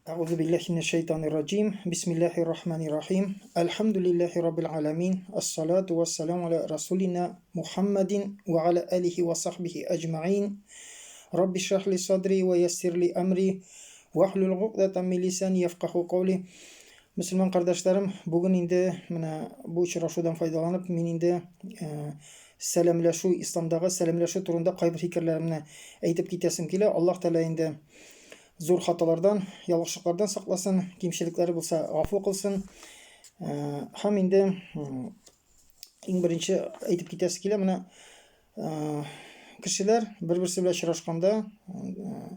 Әгъузу билләһи минәш шәйтанир раҗим. Бисмиллаһир рахманир рахим. Әлхәмдүлилләһи раббил аламин. Ассалату вассаламу аля расулина Мухаммадин ва аля алихи ва сахбихи аҗмаин. Рабби шрах ли садри ва яссир ли амри вахлул гукдатан мин лисани яфкаху каули. Мөселман кардәшләрем, бүген инде менә бу очрашудан файдаланып, мин инде э, сәламләшү, исламдагы сәламләшү турында кайбер фикерләремне әйтеп китәсем килә. Аллаһ Тәгалә инде зур хаталардан, ялгышлыклардан сакласын, кимчелекләре булса гафу кылсын. Э, һәм инде иң беренче әйтеп китәсе килә, менә э, кешеләр бер-берсе белән очрашканда э,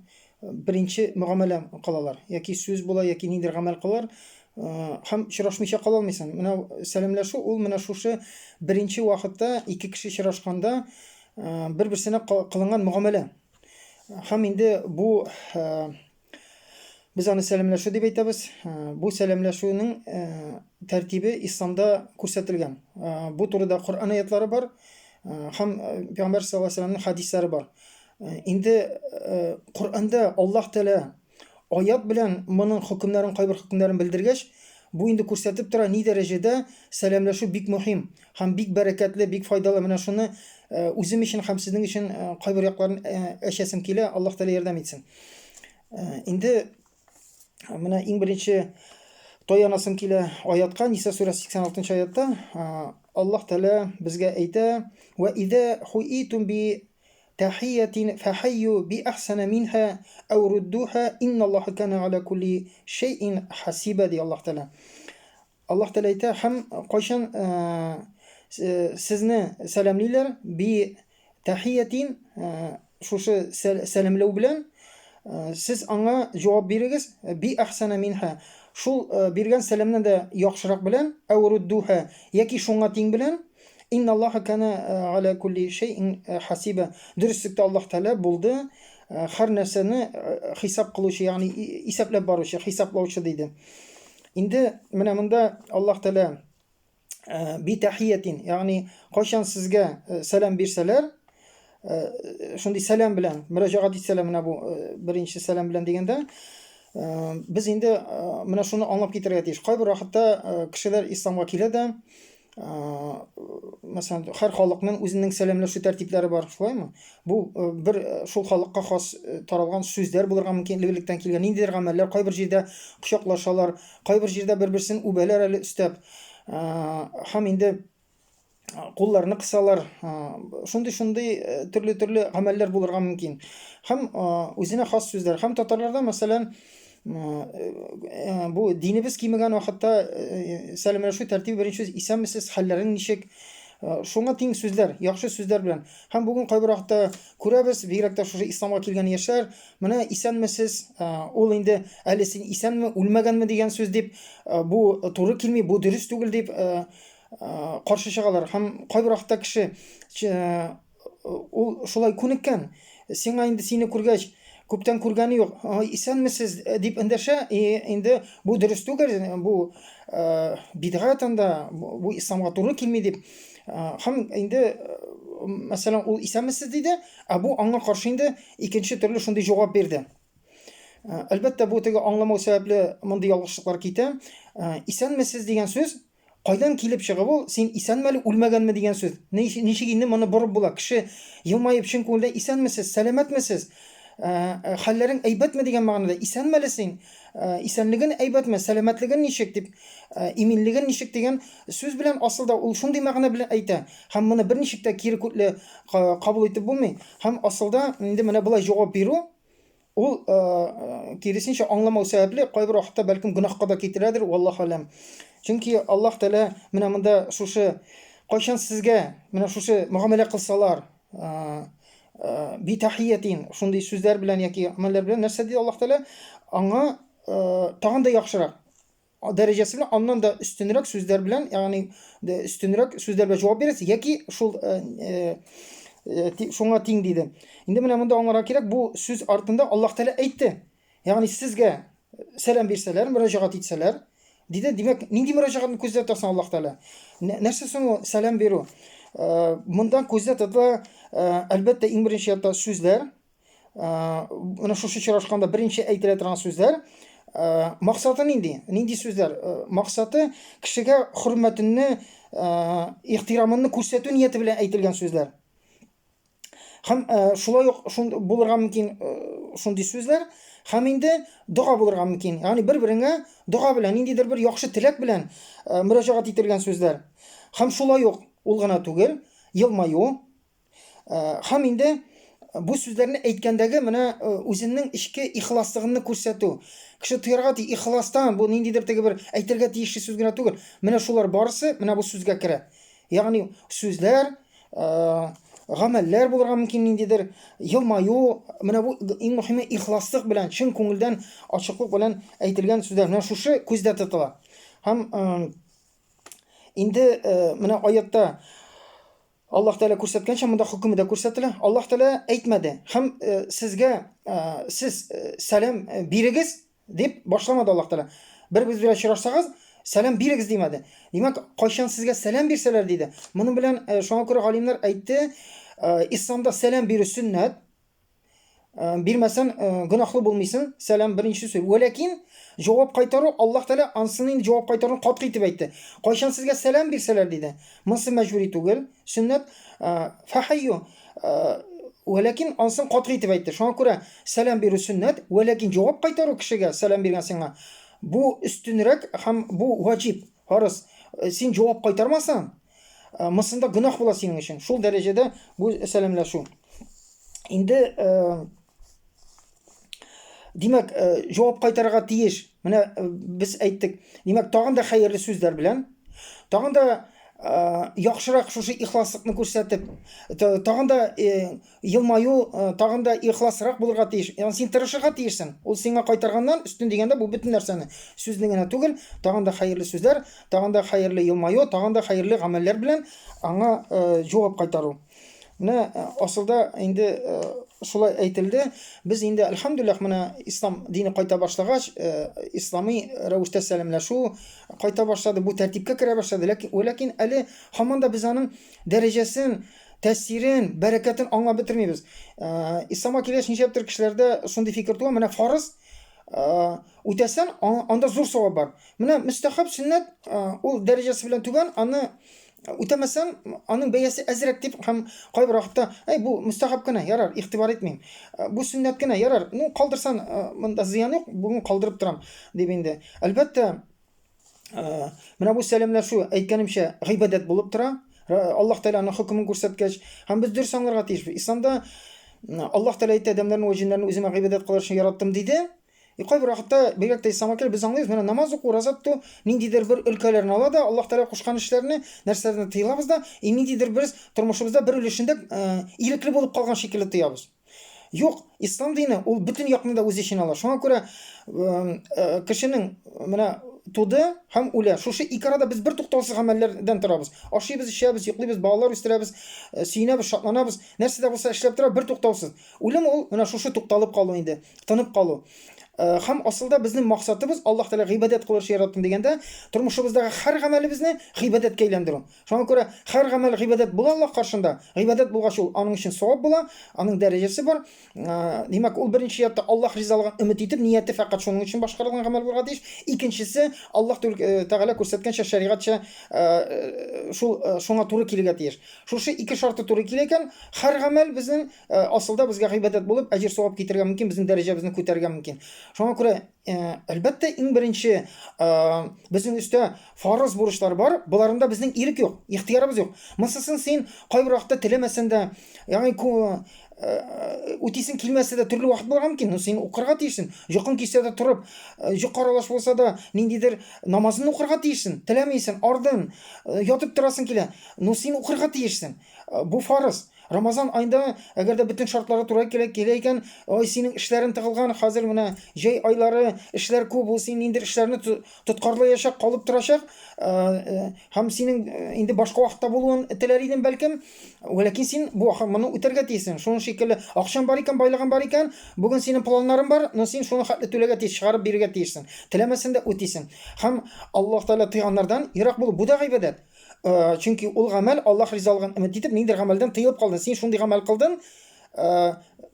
беренче мөгамәлә кылалар, яки сүз була, яки ниндидер гамәл кылалар, һәм очрашмыйча кала алмыйсың. Менә сәламләшү ул менә шушы беренче вакытта ике кеше очрашканда бер-берсенә кылынган мөгамәлә. Һәм инде бу э, без аны сәламләшү дип әйтәбез. Э, бу сәламләшүнең э, тәртибе исламда күрсәтелгән. Бу турыда Коръән аятлары бар һәм Пәйгамбәр саллаллаһу алейһи вәсәлләмнең хәдисләре бар. Инде Коръәндә Аллаһ Тәгалә Аят белән моның хөкемнәрен, кайбер хөкемнәрен белдергәч, бу инде күрсәтеп тора, ни дәрәҗәдә сәламләшү бик мөһим һәм бик бәрәкәтле, бик файдалы. Менә шуны э, үзем өчен һәм сезнең өчен э, кайбер якларын э, әчәсем килә. Аллаһ Тәгалә ярдәм итсен. Инде менә иң беренче таянасым килә аятка, Ниса сүрәсе 86 аятта Аллаһ Тәгалә безгә әйтә: "Ва иза хуитум би Тәхиятин фәхәйю би әхсәнә минһә әү руддуһә инналлаһа кәнә галә кулли шәйин хәсибә, ди Аллаһ Тәгалә. Аллаһ Тәгалә әйтә, һәм кайчан сезне сәламлиләр би тәхиятин, шушы сәламләү белән, сез аңа җавап бирегез би әхсәнә минһә, шул биргән сәламнән дә яхшырак белән, әү руддуһә, яки шуңа тиң белән, Инналлаһа кана аля кулли шәйин хасиба. Дөреслектә Аллаһ Тәгалә булды һәр нәрсәне хисап кылучы, ягъни исәпләп баручы, хисаплаучы диде. Инде менә монда Аллаһ Тәгалә би тахиятин, ягъни кайчан сезгә сәлам бирсәләр, шундый сәлам белән мөрәҗәгать итсәләр, менә бу беренче сәлам белән дигәндә, без инде менә шуны аңлап китәргә тиеш. Кайбер вакытта кешеләр исламга килә дә, мәсәлән, һәр халыкның үзенең сәламләшү тәртипләре бар, шулаймы? Бу бер шул халыкка хас таралган сүзләр булырга мөмкин, элек-электән килгән ниндидер гамәлләр, кайбер җирдә кочаклашалар, кайбер җирдә бер-берсен үбәләр әле өстәп. Һәм инде кулларны кысалар. Шундый-шундый төрле-төрле гамәлләр булырга мөмкин. Һәм үзенә хас сүзләр. Һәм татарларда, мәсәлән, бу динебез кимегән вакытта сәламләшү тәртибе беренче сүз исәнмесез, хәлләрең ничек? Шуңа тиң сүзләр, яхшы сүзләр белән. Һәм бүген кайбер вакытта күрәбез, бигрәк тә шушы исламга килгән яшьләр, менә исәнмесез, ул инде әле син исәнме, үлмәгәнме дигән сүз дип, бу туры килми, бу дөрес түгел дип каршы чыгалар. Һәм кайбер вакытта кеше Ул шулай күнеккән. Сиңа инде сине күргәч, күптән күргәне юк. Исәнмесез э, дип эндәшә, и инде бу дөрес түгел, бу э, бидгать анда, бу исламга туры килми дип. Э, һәм инде мәсәлән, ул исәнмесез диде, ә бу аңа каршы инде икенче төрле шундый җавап бирде. Әлбәттә, бу теге аңламау сәбәпле мондый ялгышлыклар китә. Исәнмесез дигән сүз Кайдан килеп чыгып ул, син исәнме әле, үлмәгәнме дигән сүз. Ничек инде моны борып була? Кеше елмаеп чын күңелдән исәнмесез, сәламәтмесез, э, э, хәлләрең әйбәтме дигән мәгънәдә исәнме әле син, э, исәнлеген әйбәтме, сәламәтлеген ничек дип, иминлеген ничек дигән сүз белән асылда ул шундый мәгънә белән әйтә. Һәм моны берничек тә кире күтле кабул итеп булмый. Һәм асылда инде менә болай җавап бирү Ул киресенчә аңламау сәбәпле кайбер вакытта бәлкем гөнаһка да китерәдер, валлаһу алям. Чөнки Аллаһ Тәгалә менә монда шушы кайчан сезгә менә шушы мөгамәлә кылсалар, битахиятин шундый сүзләр белән яки гамәлләр белән нәрсә ди Аллаһ Тәгалә? Аңа тагын да яхшырак дәрәҗәсе белән аннан да өстенрәк сүзләр белән, ягъни өстенрәк сүзләр белән җавап бирәсез яки шул э, э, э, шуңа тиң диде. Инде менә монда аңларга кирәк, бу сүз артында Аллаһ Тәгалә әйтте. Ягъни сезгә сәлам бирсәләр, мөрәҗәгать итсәләр, диде. Димәк, нинди мөрәҗәгатьне күздә тотасың Аллаһ Тәгалә? Нәрсә соң ул сәлам бирү? Монда күздә тотыла, әлбәттә, иң беренче чиратта сүзләр, Менә шушы очрашканда беренче әйтелә торган сүзләр. Максаты нинди? Нинди сүзләр? Максаты кешегә хөрмәтеңне, ихтирамыңны күрсәтү нияте белән әйтелгән сүзләр. Һәм шулай ук булырга мөмкин шундый сүзләр, һәм инде дога булырга мөмкин. Ягъни бер-береңә дога белән, ниндидер бер яхшы теләк белән мөрәҗәгать ителгән сүзләр. Һәм шулай ук ул гына түгел, елмаю, Һәм инде бу сүзләрне әйткәндәге менә үзенең эчке ихласлыгын күрсәтү. Кеше тоярга тиеш, ихластан, бу ниндидер теге бер әйтергә тиешле сүз генә түгел. Менә шулар барысы менә бу сүзгә керә. Ягъни сүзләр, гамәлләр булырга мөмкин ниндидер, елмаю, менә бу иң мөһиме ихласлык белән, чын күңелдән, ачыклык белән әйтелгән сүзләр. Менә шушы күздә тотыла. Һәм инде менә аятта Аллаһ Тәгалә күрсәткәнчә, монда хөкеме дә күрсәтелә. Аллаһ Тәгалә әйтмәде. Һәм сезгә сез сәлам бирегез дип башламады Аллаһ Тәгалә. Бер-берегез белән очрашсагыз, сәлам бирегез димәде. Димәк, кайчан сезгә сәлам бирсәләр диде. Моның белән шуңа күрә галимнәр әйтте, исламда сәлам бирү сөннәт. Бирмәсәң, гөнаһлы булмыйсың. Сәлам беренче сүз. Вәләкин җавап кайтару Аллаһ Тәгалә ансын инде җавап кайтаруны катгый итеп әйтте. Кайчан сезгә сәлам бирсәләр диде. Монсы мәҗбүри түгел, сөннәт. Фахайю вәләкин ансын катгый итеп әйтте. Шуңа күрә сәлам бирү сөннәт, вәләкин җавап кайтару кешегә сәлам биргән сиңа бу өстенрәк һәм бу ваҗиб, фарыз. Син җавап кайтармасаң, Монсында гөнаһ була синең өчен. Шул дәрәҗәдә бу сәламләшү. Инде димәк, җавап кайтарырга тиеш. Менә без әйттек. Димәк, тагын да хәерле сүзләр белән, тагын да яхшырак шушы ихласлыкны күрсәтеп, тагын да Елмаю тагын да ихласрак булырга тиеш. Ягъни син тырышырга тиешсең. Ул сиңа кайтарганнан өстен дигәндә бу бөтен нәрсәне, сүзне генә түгел, тагын да хәерле сүзләр, тагын да хәерле елмаю, тагын да хәерле гамәлләр белән аңа җавап кайтару. Менә асылда инде шулай әйтелде. Без инде әлхәмдүлилләһ менә ислам дине кайта башлагач, исламый рәвештә сәламләшү кайта башлады, бу тәртипкә керә башлады. Ләкин, ләкин әле һаман да без аның дәрәҗәсен тәэсирен, бәрәкәтен аңлап бетермибез. Исламга килгәч, нишләптер кешеләрдә шундый фикер туа, менә фарыз үтәсәң, анда зур савап бар. Менә мөстәхәб сөннәт, ул дәрәҗәсе белән түбән, аны үтәмәсәң, аның бәясе әзрәк дип һәм кайбер вакытта, әй, бу мөстәхәб кенә, ярар, игътибар итмим. Бу сөннәт кенә, ярар, ну, калдырсан, монда зыян юк, бүген калдырып торам, дип инде. Әлбәттә, Менә бу сәламләшү, әйткәнемчә, гыйбадәт булып тора. Аллаһ Тәгалә аның хөкемен күрсәткәч, һәм без дөрес аңларга тиешбез. Исламда Аллаһ Тәгалә әйтә, адәмнәрне вә җеннәрне үземә гыйбадәт кылыр өчен яраттым диде. И кайбер вакытта, бигрәк тә исламга килеп, без аңлыйбыз, менә намаз уку, ураза тоту ниндидер бер өлкәләрне ала да, Аллаһ Тәгалә кушкан эшләрне, нәрсәләрне тыелабыз да, и ниндидер без тормышыбызда бер өлешендә ирекле булып калган шикелле тоябыз. Юк, ислам дине ул бөтен якны да үз эченә ала. Шуңа күрә кешенең менә туды һәм үлә. Шушы ике арада без бер туктаусыз гамәлләрдән торабыз. Ашыйбыз, эчәбез, йоклыйбыз, балалар үстерәбез, сөенәбез, шатланабыз. Нәрсә дә булса эшләп тора, бер туктаусыз. Үлем ул менә шушы тукталып калу инде, тынып калу. Һәм асылда безнең максатыбыз Аллаһ Тәгалә гыйбадәт кылыр өчен яраттым дигәндә, тормышыбыздагы һәр гамәлебезне гыйбадәткә әйләндерү. Шуңа күрә һәр гамәл гыйбадәт була Аллаһ каршында. Гыйбадәт булгач ул аның өчен савап була, аның дәрәҗәсе бар. Димәк, ул беренче якта Аллаһ ризалыгын өмет итеп, нияте фәкать шуның өчен башкарылган гамәл булырга тиеш. Икенчесе, Аллаһ Тәгалә күрсәткәнчә шәригатьчә шул шуңа туры килергә тиеш. Шушы ике шарты туры килә икән, һәр гамәл безнең асылда безгә гыйбадәт булып, әҗер-савап китерергә мөмкин, безнең дәрәҗәбезне күтәрергә мөмкин. Шуңа күрә әлбәттә, иң беренче безнең өстә фарыз бурычлар бар, боларында безнең ирек юк, ихтыярыбыз юк. Монсысын син кайбер вакытта теләмәсәң дә, ягъни үтисең килмәсә дә төрле вакыт булырга мөмкин, но син укырга тиешсең. Йокың килсә дә торып, йокы аралаш булса да, ниндидер намазын укырга тиешсең. Теләмисең, ардың, ятып торасың килә, но син укырга тиешсең. Бу фарыз. Рамазан аенда, әгәр дә бөтен шартлары туры килә, килә икән, ой, синең эшләрең тыгылган, хәзер менә җәй айлары, эшләр күп, ул син ниндидер эшләрне тоткарлаячак, калып торачак, һәм синең инде башка вакытта булуын теләр идең, бәлкем, вәләкин син бу моны үтәргә тиешсең. Шуның шикелле, акчаң бар икән, байлыгың бар икән, бүген синең планнарың бар, но син шуны хәтле түләргә тиеш, чыгарып бирергә тиешсең. Теләмәсәң дә үтисең. Һәм Аллаһ Тәгалә тыйганнардан ерак булу, бу да гыйбадәт. Чөнки ул гамәл Аллаһ ризалыгын өмет итеп, ниндидер гамәлдән тыелып калдың. Син шундый гамәл кылдың,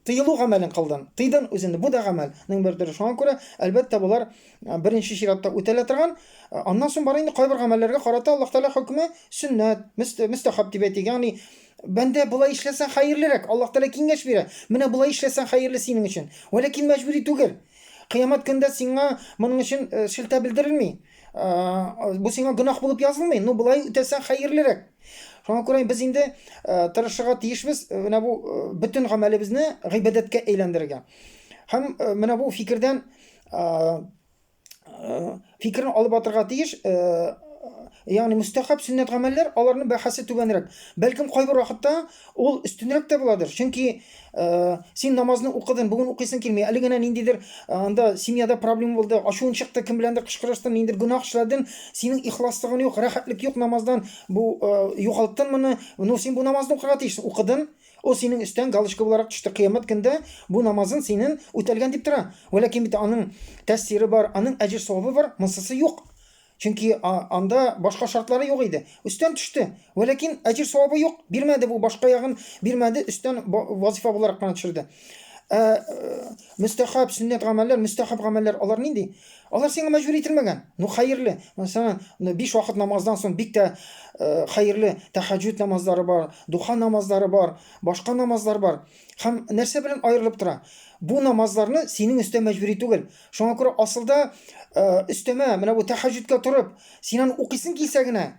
Тыелу гамәлен кылдың. Тыйдың үзеңне. Бу да гамәлнең бер төре. Шуңа күрә, әлбәттә, болар беренче чиратта үтәлә торган. Аннан соң бара инде кайбер гамәлләргә карата Аллаһ Тәгалә хөкеме сөннәт, мөстәхәб дип әйтик. Ягъни бәндә болай эшләсәң хәерлерәк. Аллаһ Тәгалә киңәш бирә. Менә болай эшләсәң хәерле синең өчен. Вәләкин мәҗбүри түгел. Кыямәт көндә сиңа моның өчен шелтә белдерелми. Бу сиңа гөнаһ булып язылмый. Ну, болай үтәсәң хәерлерәк. Шуңа күрә без инде тырышырга тиешбез менә бу бөтен гамәлебезне гыйбадәткә әйләндерергә. Һәм менә бу фикердән фикерне алып атырга тиеш, ягъни мустахаб сөннәт гамәлләр, аларның бәһасе түбәнрәк. Бәлкем кайбер вакытта ул өстенрәк тә буладыр. Чөнки син намазны укыдың, бүген укыйсың килми. Әле генә ниндидер анда семьяда проблема булды, ачуың чыкты, кем беләндер кычкырыштың, ниндидер гөнаһ эшләдең, синең ихласлыгың юк, рәхәтлек юк намаздан, бу югалттың моны. Ну, син бу намазны укырга тиешсең. Укыдың, ул синең өстән галочка буларак төште. Кыямәт көндә бу намазың синең үтәлгән дип тора. Вәләкин бит аның тәэсире бар, аның әҗер-савабы бар, монсысы юк. Чөнки анда башка шартлары юк иде. Өстән төште. Вәләкин әҗер савабы юк. Бирмәде бу башка ягын бирмәде, өстән вазифа буларак кына төшерде. Ә мөстәхәб сөннәт гамәлләр, мөстәхәб гамәлләр алар нинди? Алар сиңа мәҗбүр ителмәгән. Ну хәерле. Мәсәлән, биш вакыт намаздан соң бик тә хәерле тәһәҗҗүд намазлары бар, духа намазлары бар, башка намазлар бар. Һәм нәрсә белән аерылып тора? Бу намазларны синең өстә мәҗбүри түгел. Шуңа күрә асылда өстәмә, менә бу тәһәҗҗүдкә торып, син аны укыйсың килсә генә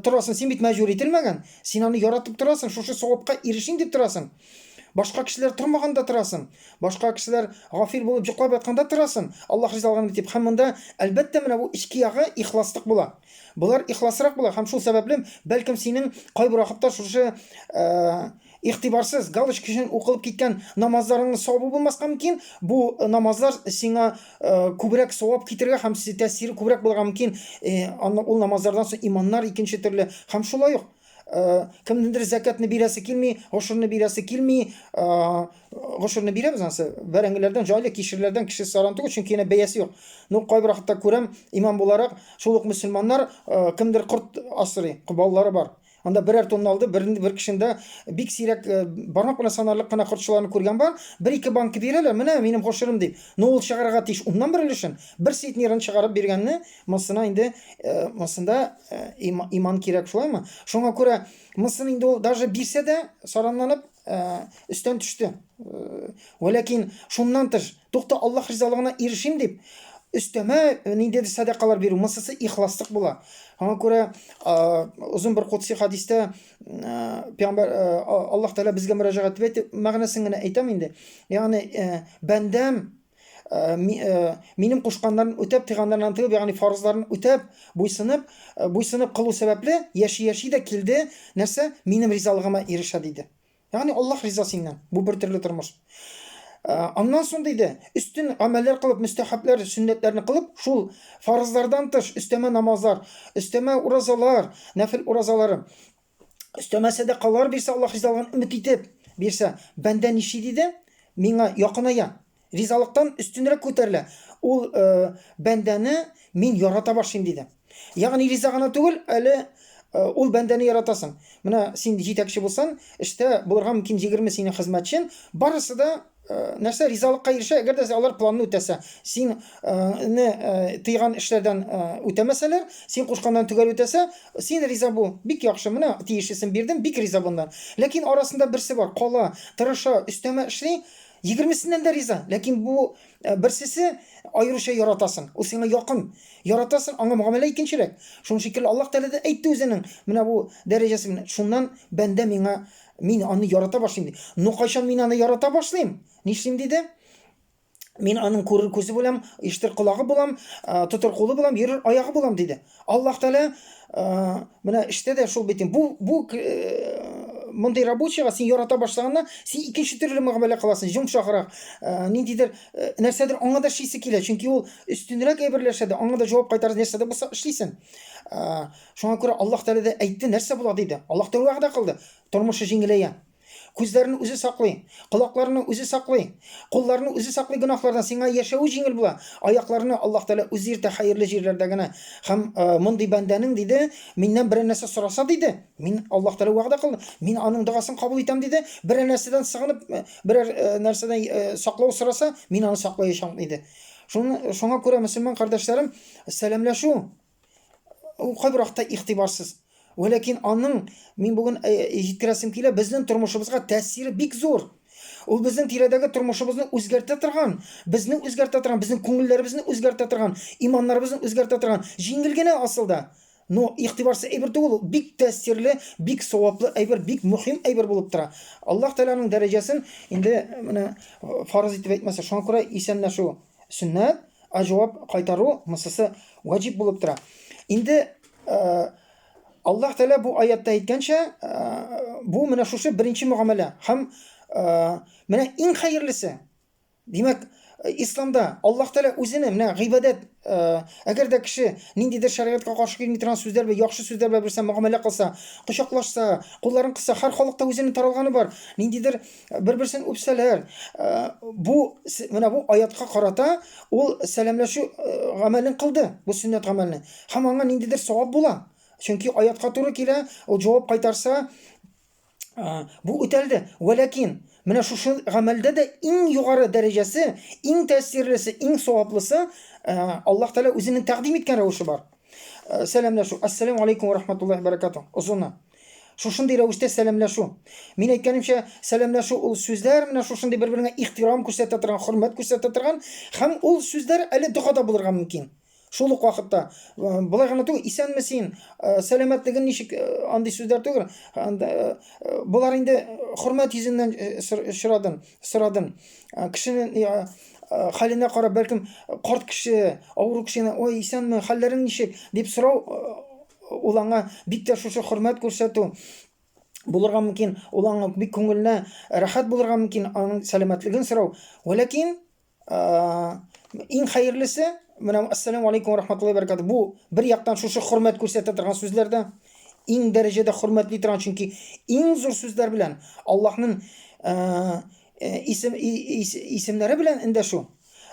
торасың, син бит мәҗбүр ителмәгән, син аны яратып торасың, шушы савапка ирешим дип торасың. Башка кешеләр тормаганда торасың. Башка кешеләр гафил булып йоклап ятканда торасың. Аллаһ ризалыгын дип. Һәм монда әлбәттә менә бу эчке ягы ихласлык була. Болар ихласрак була һәм шул сәбәпле бәлкем синең кайбер вакытта шушы Игътибарсыз, галочка өчен укылып киткән намазларыңның савабы булмаска мөмкин. Бу намазлар сиңа күбрәк савап китерергә һәм тәэсире күбрәк булырга мөмкин. Аны ул намазлардан соң иманнар икенче төрле һәм шулай ук кемнеңдер зәкятны бирәсе килми, гошерне бирәсе килми, гошерне бирәбез ансы. Бәрәңгеләрдән, җайлы кишерләрдән кеше саран түгел, чөнки янә бәясе юк. Ну, кайбер вакытта күрәм, имам буларак, шул ук мөселманнар кемдер корт асрый, балалары бар. Анда берәр тонна алды, бер, бер кешендә бик сирәк э, бармак белән санарлык кына кортчыларны күргән бар. Бер-ике банка бирәләр, менә минем гошерым дип. Но ул чыгарырга тиеш уннан бер өлешен. Бер центнерын чыгарып биргәнне, монсына инде, э, монсында э, иман кирәк, шулаймы? Шуңа күрә монсын инде ул даже бирсә дә, саранланып, өстән төште. Вәләкин шуннан тыш, тукта Аллаһ ризалыгына ирешим дип, өстәмә ниндидер сәдакалар бирү, монсысы ихласлык була. Аңа күрә озын бер кудси хадистә пәйгамбәр Аллаһ Тәгалә безгә мөрәҗәгать итеп, мәгънәсен генә әйтәм инде. Ягъни бәндәм минем кушканнарын үтәп, тыйганнарыннан тыелып, ягъни фарызларын үтәп, буйсынып, буйсынып кылу сәбәпле, яши-яши дә килде, нәрсә? Минем ризалыгыма ирешә, диде. Ягъни Аллаһ риза синнән. Бу бер төрле тормыш. Аннан соң диде, өстен гамәлләр кылып, мөстәхәбләр, сөннәтләрне кылып, шул фарызлардан тыш өстәмә намазлар, өстәмә уразалар, нәфел уразалары, өстәмә сәдакалар бирсә, Аллаһ ризалыгын өмет итеп бирсә, бәндә нишли диде? Миңа якыная. Ризалыктан өстенрәк күтәрелә. Ул э, бәндәне мин ярата башлыйм диде. Ягъни риза гына түгел, әле э, ул бәндәне яратасың. Менә син җитәкче булсаң, эштә булырга мөмкин 20 синең хезмәтчен, барысы да э, нәрсә ризалыкка ирешә, әгәр дә алар планны үтәсә. Син не тыйган эшләрдән үтәмәсәләр, син кушканнан төгәл үтәсә, син риза бул. Бик яхшы, менә тиешлесен бирдем, бик риза bundan. Ләкин арасында берсе бар, кала, тырыша, өстәмә эшли, Егермесеннән дә риза, ләкин бу э, берсесе аеруча яратасың. Ул сиңа якын. Яратасың, аңа мөгамәлә икенчерәк. Шуның шикелле Аллаһ Тәгалә дә әйтте үзенең менә бу дәрәҗәсе белән. Шуннан бәндә миңа мин аны ярата башлыйм ди. Ну кайчан мин аны ярата башлыйм? Нишлим диде? Мин аның күрер күзе булам, ишетер колагы булам, э, тотыр кулы булам, йөрер аягы булам диде. Аллаһ Тәгалә э, менә эштә дә шул бит. Бу бу э, мондый рабочийга син ярата башлаганда, син икенче төрле мөгамәлә кыласың, йомшаграк, ниндидер нәрсәдер аңа да эшлисе килә, чөнки ул өстенрәк әйберләшә дә, аңа да җавап кайтарыр нәрсә дә булса эшлисең. Шуңа күрә Аллаһ Тәгалә дә әйтте, нәрсә була диде. Аллаһ Тәгалә вәгъдә кылды. Тормышы җиңеләя. Күзләрне үзе саклый, колакларны үзе саклый, кулларны үзе саклый гөнаһлардан, сиңа яшәве җиңел була. Аякларны Аллаһ Тәгалә үзе йөртә хәерле җирләрдә генә. Һәм мондый бәндәнең, диде, миннән берәр нәрсә сораса, диде, мин Аллаһ Тәгалә вәгъдә кылды, мин аның догасын кабул итәм, диде, берәр нәрсәдән сыгынып, берәр нәрсәдән саклау сораса, мин аны саклаячак, диде. Шуны, шуңа күрә, мөселман кардәшләрем, сәламләшү ул кайбер вакытта игътибарсыз. Вәләкин аның, мин бүген җиткерәсем килә, безнең тормышыбызга тәэсире бик зур. Ул безнең тирәдәге тормышыбызны үзгәртә торган, безне үзгәртә торган, безнең күңелләребезне үзгәртә торган, иманнарыбызны үзгәртә торган. Җиңел генә асылда. Но игътибарсыз әйбер түгел ул, бик тәэсирле, бик саваплы әйбер, бик мөһим әйбер булып тора. Аллаһ Тәгаләнең дәрәҗәсен инде менә фарыз итеп әйтмәсә, шуңа күрә исәнләшү сөннәт, ә җавап кайтару монсысы ваҗиб булып тора. Инде Аллаһ Тәгалә бу аятта әйткәнчә, бу менә шушы беренче мөгамәлә һәм менә иң хәерлесе. Димәк, исламда Аллаһ Тәгалә үзенә менә гыйбадәт, әгәр дә кеше ниндидер шәригатькә каршы килми торган сүзләр белән, яхшы сүзләр белән берсе мөгамәлә кылса, кочаклашса, кулларын кысса, һәр халыкта үзенең таралганы бар. Ниндидер бер-берсен үпсәләр, бу менә бу аятка карата ул сәламләшү гамәлен кылды, бу сөннәт гамәлне. Һәм аңа ниндидер савап була. Чөнки аятка туры килә, ул җавап кайтарса, бу үтәлде. Вәләкин менә шушы гамәлдә дә иң югары дәрәҗәсе, иң тәэсирлесе, иң саваплысы Аллаһ Тәгалә үзенең тәкъдим иткән рәвеше бар. Сәламләшү. Ассаламу алейкум ва рахматуллаһи ва баракатуһ. Озыны. Шушындый рәвештә сәламләшү. Мин әйткәнемчә, сәламләшү ул сүзләр менә шушындый бер-береңә ихтирам күрсәтә торган, хөрмәт күрсәтә торган һәм ул сүзләр әле догада булырга мөмкин. Шул ук вакытта болай гына түгел, исәнме син, сәламәтлеген ничек, андый сүзләр түгел. Болар инде хөрмәт йөзеннән сорадым, сорадым. Кешенең хәленә карап, бәлкем карт кеше, авыру кешене, ой, исәнме, хәлләрең ничек, дип сорау, ул аңа бик тә шушы хөрмәт күрсәтү булырга мөмкин, ул аңа бик күңеленә рәхәт булырга мөмкин, аның сәламәтлеген сорау. Вәләкин иң хәерлесе менә ассаламу алейкум рахматуллаһи баракату. Бу бер яктан шушы хөрмәт күрсәтә торган сүзләр дә, иң дәрәҗәдә хөрмәтли торган, чөнки иң зур сүзләр белән Аллаһның исем исемнәре белән эндәшү.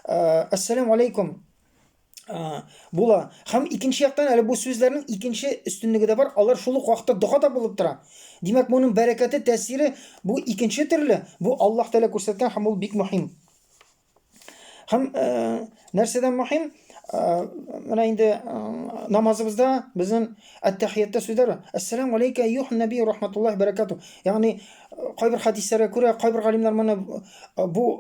Ассаламу алейкум була. Һәм икенче яктан әле бу сүзләрнең икенче өстенлеге дә бар, алар шул ук вакытта дога да булып тора. Димәк, моның бәрәкәте, тәэсире бу икенче төрле, бу Аллаһ Тәгалә күрсәткән һәм ул бик мөһим. Һәм нәрсәдән мөһим? Менә инде намазыбызда безнең әт-тәхиятта сүзләр бар. Әссәламу алейка әйюһан нәби рахматуллаһи бәрәкату. Ягъни кайбер хәдисләргә күрә, кайбер галимнәр моны бу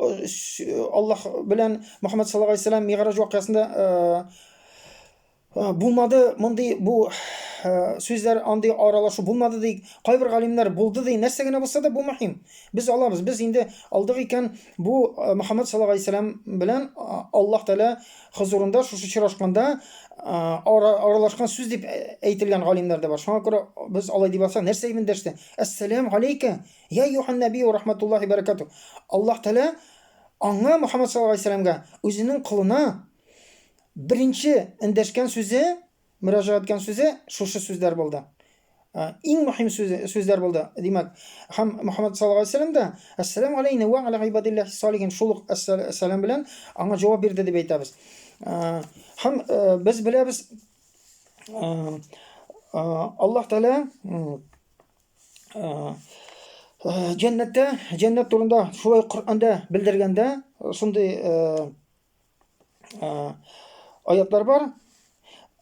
Аллаһ белән Мөхәммәд саллаллаһу алейһи вәсәлләм Мигъраҗ вакыйгасында булмады мондый бу сүзләр, андый аралашу булмады ди. Кайбер галимнәр булды ди. Нәрсә генә булса да бу мөһим. Без алабыз. Без инде алдык икән, бу Мөхәммәд саллаллаһу алейһи вәсәлләм белән Аллаһ Тәгалә хозурында шушы очрашканда аралашкан сүз дип әйтелгән галимнәр дә бар. Шуңа күрә без алай дип алсак, нәрсә дип эндәште? Әссәлам алейка, я юхан нәби ва рахматуллаһи баракату. Аллаһ Тәгалә аңа Мөхәммәд саллаллаһу алейһи вәсәлләмгә үзенең колына беренче эндәшкән сүзе, мөрәҗәгать иткән сүзе шушы сүзләр булды. Иң мөһим сүзләр булды. Димәк, һәм Мөхәммәд саллаллаһу алейһи вәсәлләм дә Әссәламу алейна ва аля гыйбадиллаһи салихин шул ук әссәлам белән аңа җавап бирде дип әйтәбез. Һәм без беләбез, Аллаһ Тәгалә җәннәттә, җәннәт турында шулай Коръәндә белдергәндә шундый аятлар бар.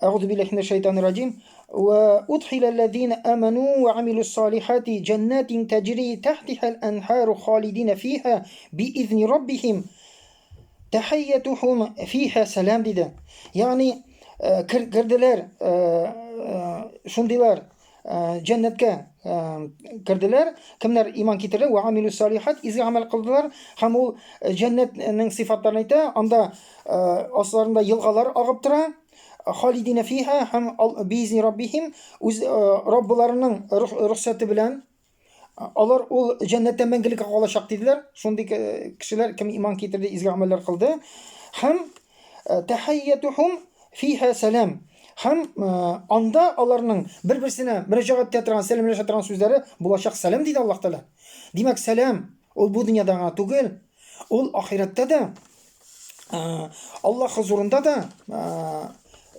Әгъузу биллаһи минәш шайтанир раҗим. Ва удхиләлләзина аману ва амилус салихати җәннатин таҗри тахтихал анхару халидина фиха биизни раббихим тахиятухум фиха салам диде. Ягъни керделәр шундыйлар җәннәткә керделәр. Кемнәр иман китерде, ва амилу салихат, изге гамәл кылдылар һәм ул җәннәтнең сыйфатларын әйтә. Анда асларында елгалар агып тора. Халидина фиха һәм биизни раббихим, үз Раббыларының рөхсәте белән алар ул җәннәттә мәңгелеккә калачак диделәр. Шундый кешеләр, кем иман китерде, изге гамәлләр кылды. Һәм тахиятухум фиха салам. Һәм анда аларның бер-берсенә мөрәҗәгать итә торган, сәламләшә торган сүзләре булачак сәлам, диде Аллаһ Тәгалә. Димәк, сәлам ул бу дөньяда гына түгел, ул ахирәттә дә, Аллаһ хозурында да,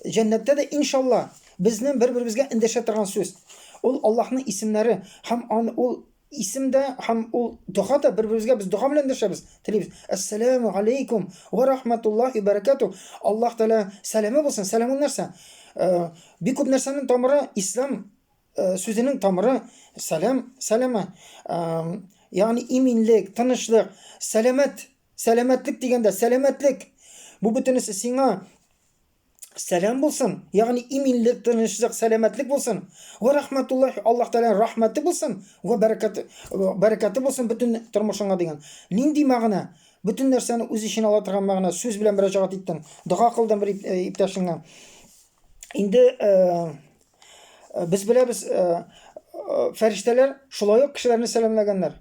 җәннәттә дә, иншалла, безнең бер-беребезгә эндәшә торган сүз. Ул Аллаһның исемнәре һәм ул исем дә һәм ул дога да, бер-беребезгә без дога белән эндәшәбез, телибез. Әссәләмү алейкум ва рахматуллахи бәрәкәтү. Аллаһ Тәгалә сәламе булсын. Сәлам ул нәрсә? Бик күп нәрсәнең тамыры ислам сүзенең тамыры сәлам, сәлама. Ягъни иминлек, тынычлык, сәламәт, сәламәтлек дигәндә сәламәтлек. Бу бөтенесе сиңа сәлам булсын, ягъни иминлек, тынычлык, сәламәтлек булсын. Ва рахматуллах, Аллаһ Тәгаләнең рәхмәте булсын, ва бәрәкәте, бәрәкәте булсын бөтен тормышыңа дигән. Нинди мәгънә? Бөтен нәрсәне үз эченә ала торган мәгънә. Сүз белән мөрәҗәгать иттең, дога кылдың бер иптәшеңә. Инде без беләбез, фәрештәләр шулай ук кешеләрне сәламләгәннәр.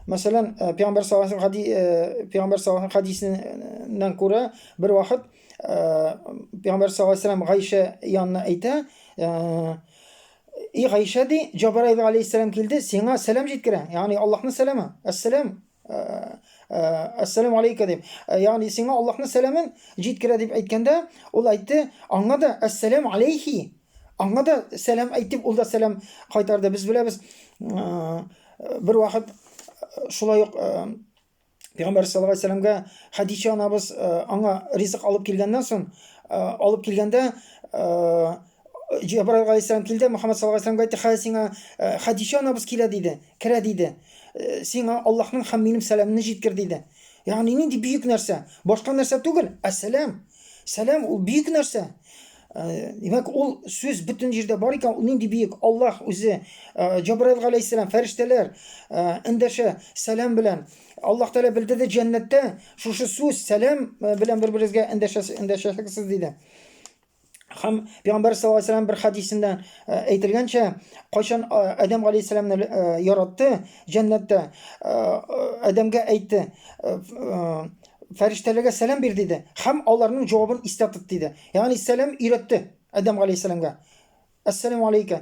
Мәсәлән, Пәйгамбәр саллаллаһу алейһи вәсәлләм Пәйгамбәр саллаллаһу алейһи хадисеннән күрә бер вакыт Пәйгамбәр саллаллаһу алейһи вәсәлләм Гайшә янына әйтә, И Гайшә ди, Җабраил алейһиссәлам килде, сиңа сәлам җиткерә. Ягъни Аллаһның сәламе. Әссәлам. Әссәламу алейка дип. Ягъни сиңа Аллаһның сәламен җиткерә дип әйткәндә, ул әйтте, аңа да әссәламу алейхи. Аңа да сәлам әйтеп, ул да сәлам кайтарды. Без беләбез, бер вакыт шулай ук Пәйгамбәр саллаллаһу алейһи вәсәлләмгә Хәдичә анабыз аңа ризык алып килгәннән соң, алып килгәндә Җәбраил галәйһиссәлам килде, Мөхәммәд саллаллаһу алейһи вәсәлләмгә әйтте, хәзер сиңа Хәдичә анабыз килә диде, керә диде. Сиңа Аллаһның һәм минем сәламне җиткер диде. Ягъни нинди бөек нәрсә? Башка нәрсә түгел, ә сәлам. Сәлам ул бөек нәрсә. Димәк, ул сүз бөтен җирдә бар икән, ул нинди бөек? Аллаһ үзе, Җабраил галәйһиссәлам, фәрештәләр эндәшә сәлам белән. Аллаһ Тәгалә белдерде җәннәттә шушы сүз сәлам белән бер-берегезгә эндәшәсез диде. Һәм Пәйгамбәр саллаллаһу алейһи вәсәлләм бер хәдисендә әйтелгәнчә, кайчан Адәм галәйһиссәламне яратты җәннәттә, Адәмгә әйтте, фәрештәләргә сәлам бир диде һәм аларның җавабын истә тот диде. Ягъни сәлам өйрәтте Адәм галәйһиссәламгә. Әссәламу алейка.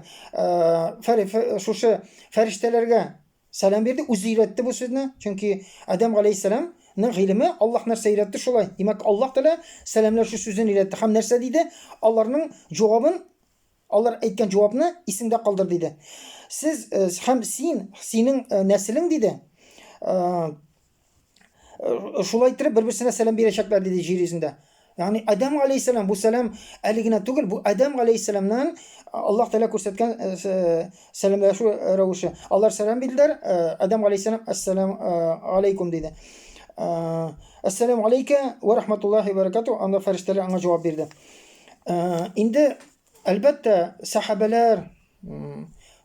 Шушы фәрештәләргә сәлам бирде, үзе өйрәтте бу сүзне, чөнки Адәм галәйһиссәламның гыйлеме Аллаһ нәрсә өйрәтте шулай. Димәк, Аллаһ Тәгалә сәламләшү сүзен өйрәтте. Һәм нәрсә диде? Аларның җавабын, алар әйткән җавапны исеңдә калдыр диде. Сез һәм син, синең нәселең диде. Шулай иттереп бер-берсенә сәлам бирәчәкләр диде җир йөзендә. Ягъни Адәм галәйһиссәлам бу сәлам әле генә түгел, бу Адәм галәйһиссәламнан Аллаһ Тәгалә күрсәткән сәламләшү рәвеше. Алар сәлам бирделәр, Адәм галәйһиссәлам әссәлам алейкум диде. Әссәламу алейка ва рахматуллахи ва баракату. Анда фәрештәләр аңа җавап бирде. Инде әлбәттә сахабәләр,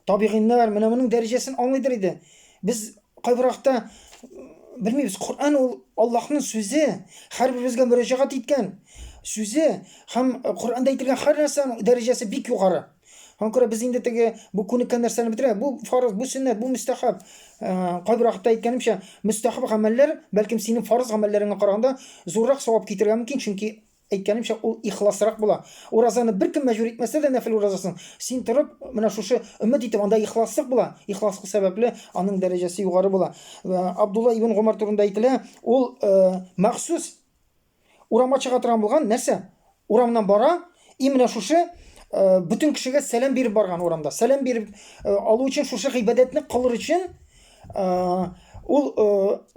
табигыйннар менә моның дәрәҗәсен аңлыйдыр иде. Без кайбер вакытта белмибез, Коръән ул Аллаһның сүзе, һәрберебезгә мөрәҗәгать иткән сүзе һәм Коръәндә әйтелгән һәр нәрсәнең дәрәҗәсе бик югары. Шуңа күрә без инде теге бу күнеккән нәрсәне бетерә. Бу фарыз, бу сөннәт, бу мөстәхәб. Кайбер вакытта әйткәнемчә, мөстәхәб гамәлләр бәлкем синең фарыз гамәлләреңә караганда зуррак савап китерергә мөмкин, чөнки Әйткәнемчә, ул ихласрак була. Уразаны беркем мәҗбүр итмәсә дә, нәфел уразасын, син торып, менә шушы өмет итеп, анда ихласлык була. Ихласлык сәбәпле аның дәрәҗәсе югары була. Абдулла ибн Гомар турында әйтелә, ул махсус урамга чыга торган булган, нәрсә? Урамнан бара, и менә шушы бөтен кешегә сәлам биреп барган урамда. Сәлам биреп алу өчен, шушы гыйбадәтне кылыр өчен ул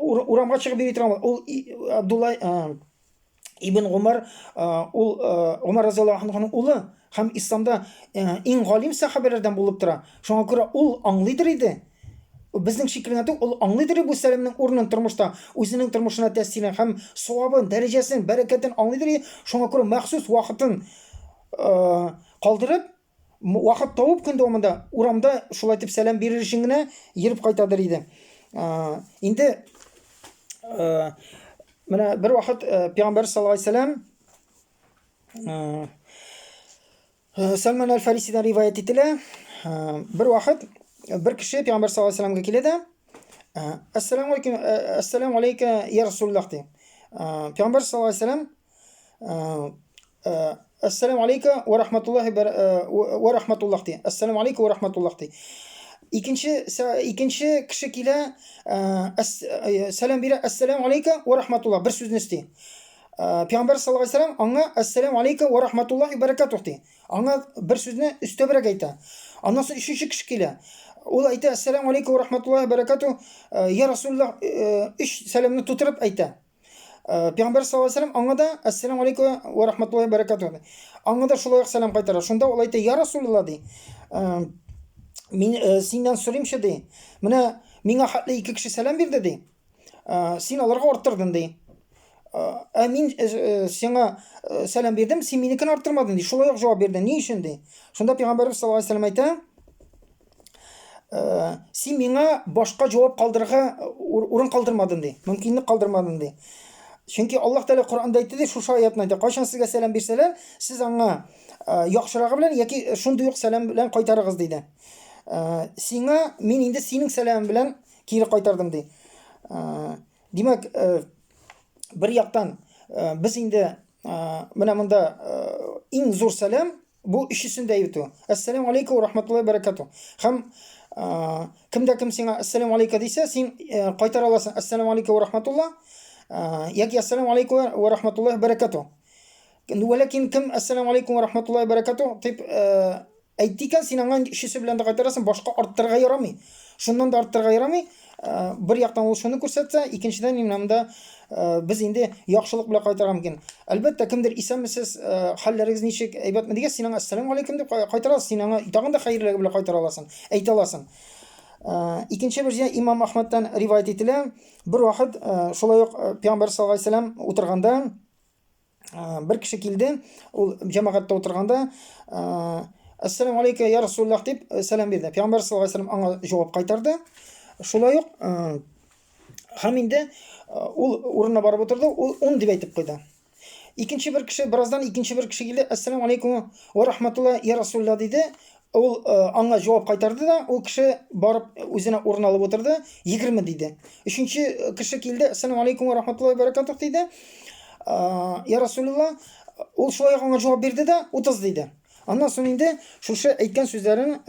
урамга чыгып йөри торган. Ул Абдулла Ибн Гумар ул Гумар разияллаһу анһуның улы һәм исламда иң галим сәхабәләрдән булып тора. Шуңа күрә ул аңлыйдыр иде. Безнең шикелле түгел, ул аңлыйдыр бу сәламнең урынын тормышта, үзенең тормышына тәэсирен һәм савабын, дәрәҗәсен, бәрәкәтен аңлыйдыр иде. Шуңа күрә махсус вакытын калдырып, вакыт табып көн дәвамында урамда шулай итеп сәлам бирер өчен генә йөреп кайтадыр иде. Инде менә бер вакыт Пәйгамбәр саллаллаһу алейһи вәсәлләм Сәлман әл-Фарисидан риваять ителә. Бер вакыт бер кеше Пәйгамбәр саллаллаһу алейһи вәсәлләмгә килә дә, Әссәламу алейкум, әссәламу алейка, я Расулуллах ди. Пәйгамбәр саллаллаһу алейһи вәсәлләм Әссәламу алейка ва рахматуллахи ва рахматуллах ди. Әссәламу алейка ва рахматуллах ди. Икенче икенче кеше килә, сәлам бирә, әссәламу алейка ва рахматуллах бер сүзне өсти. Пәйгамбәр саллаллаху алейһи вәсәлләм аңа әссәламу алейка ва рахматуллахи баракатух ди. Аңа бер сүзне өстәбрәк әйтә. Аннан соң өченче кеше килә. Ул әйтә әссәламу алейка ва рахматуллахи баракатух, я Расулуллах, өч сәламне тутырып әйтә. Пәйгамбәр саллаллаху алейһи вәсәлләм аңа да әссәламу алейкум ва рахматуллахи баракатуһ. Аңа да шулай ук сәлам кайтара. Шунда ул әйтә, я Расулуллах ди. Мин синнән сорыймчы ди. Менә миңа хәтле ике кеше сәлам бирде ди. Син аларга арттырдың ди. Ә мин сиңа сәлам бирдем, син минекен арттырмадың ди. Шулай ук җавап бирдең. Ни өчен ди? Шунда Пәйгамбәрбез саллаллаху алейһи вәсәлләм әйтә, син миңа башка җавап калдырырга урын калдырмадың ди, мөмкинлек калдырмадың ди. Чөнки Аллаһ Тәгалә Коръәндә әйтте ди, шушы аятны әйтә. Кайчан сезгә сәлам бирсәләр, сез аңа яхшырагы белән яки шундый ук сәлам белән кайтарыгыз диде. Сиңа мин инде синең сәламең белән кире кайтардым ди. Димәк, бер яктан без инде менә монда иң зур сәлам Бу өчесен дә әйтү. Әссәламу алейкум ва рахматуллаһи бәрәкәтү. Һәм кем дә кем сиңа әссәламу алейка дисә, син кайтара аласың әссәламу алейкум ва рахматуллаһ яки әссәламу алейкум ва рахматуллаһи бәрәкәтү. Вәләкин кем әссәламу алейкум ва рахматуллаһи бәрәкәтү дип әйтте икән, син аңа өчесе белән дә кайтарасың, башка арттырырга ярамый. Шуннан да арттырырга ярамый. Бер яктан ул шуны күрсәтсә, икенчедән менә монда без инде яхшылык белән кайтарга мөмкин. Әлбәттә, кемдер исәнмесез, хәлләрегез ничек, әйбәтме дигәч, син аңа әссәламу алейкум дип кайтара аласың, син аңа тагын да хәерлерәге белән кайтара аласың, әйтә аласың. Икенче бер җир Имам Ахмадтан риваять ителә. Бер вакыт шулай ук Пәйгамбәр саллаллаһу алейһи вәсәлләм утырганда бер кеше килде, ул җәмәгатьтә утырганда, Ассаламу алейка, я Расуллах дип сәлам бирде. Пәйгамбәр саллаллаһу алейһи вәсәлләм аңа җавап кайтарды. Шулай ук һәм инде ул урынына барып утырды, ул ун дип әйтеп куйды. Икенче бер кеше, бераздан икенче бер кеше килде, Ассаламу алейкум ва рахматуллах, я Расуллах диде. Ул аңа җавап кайтарды да, ул кеше барып үзенә урын алып утырды, 20 диде. Өченче кеше килде, Ассаламу алейкум ва рахматуллахи ва баракатух диде. Я Расулулла, ул шулай ук аңа җавап бирде дә, 30 диде. Аннан соң инде шушы әйткән сүзләрен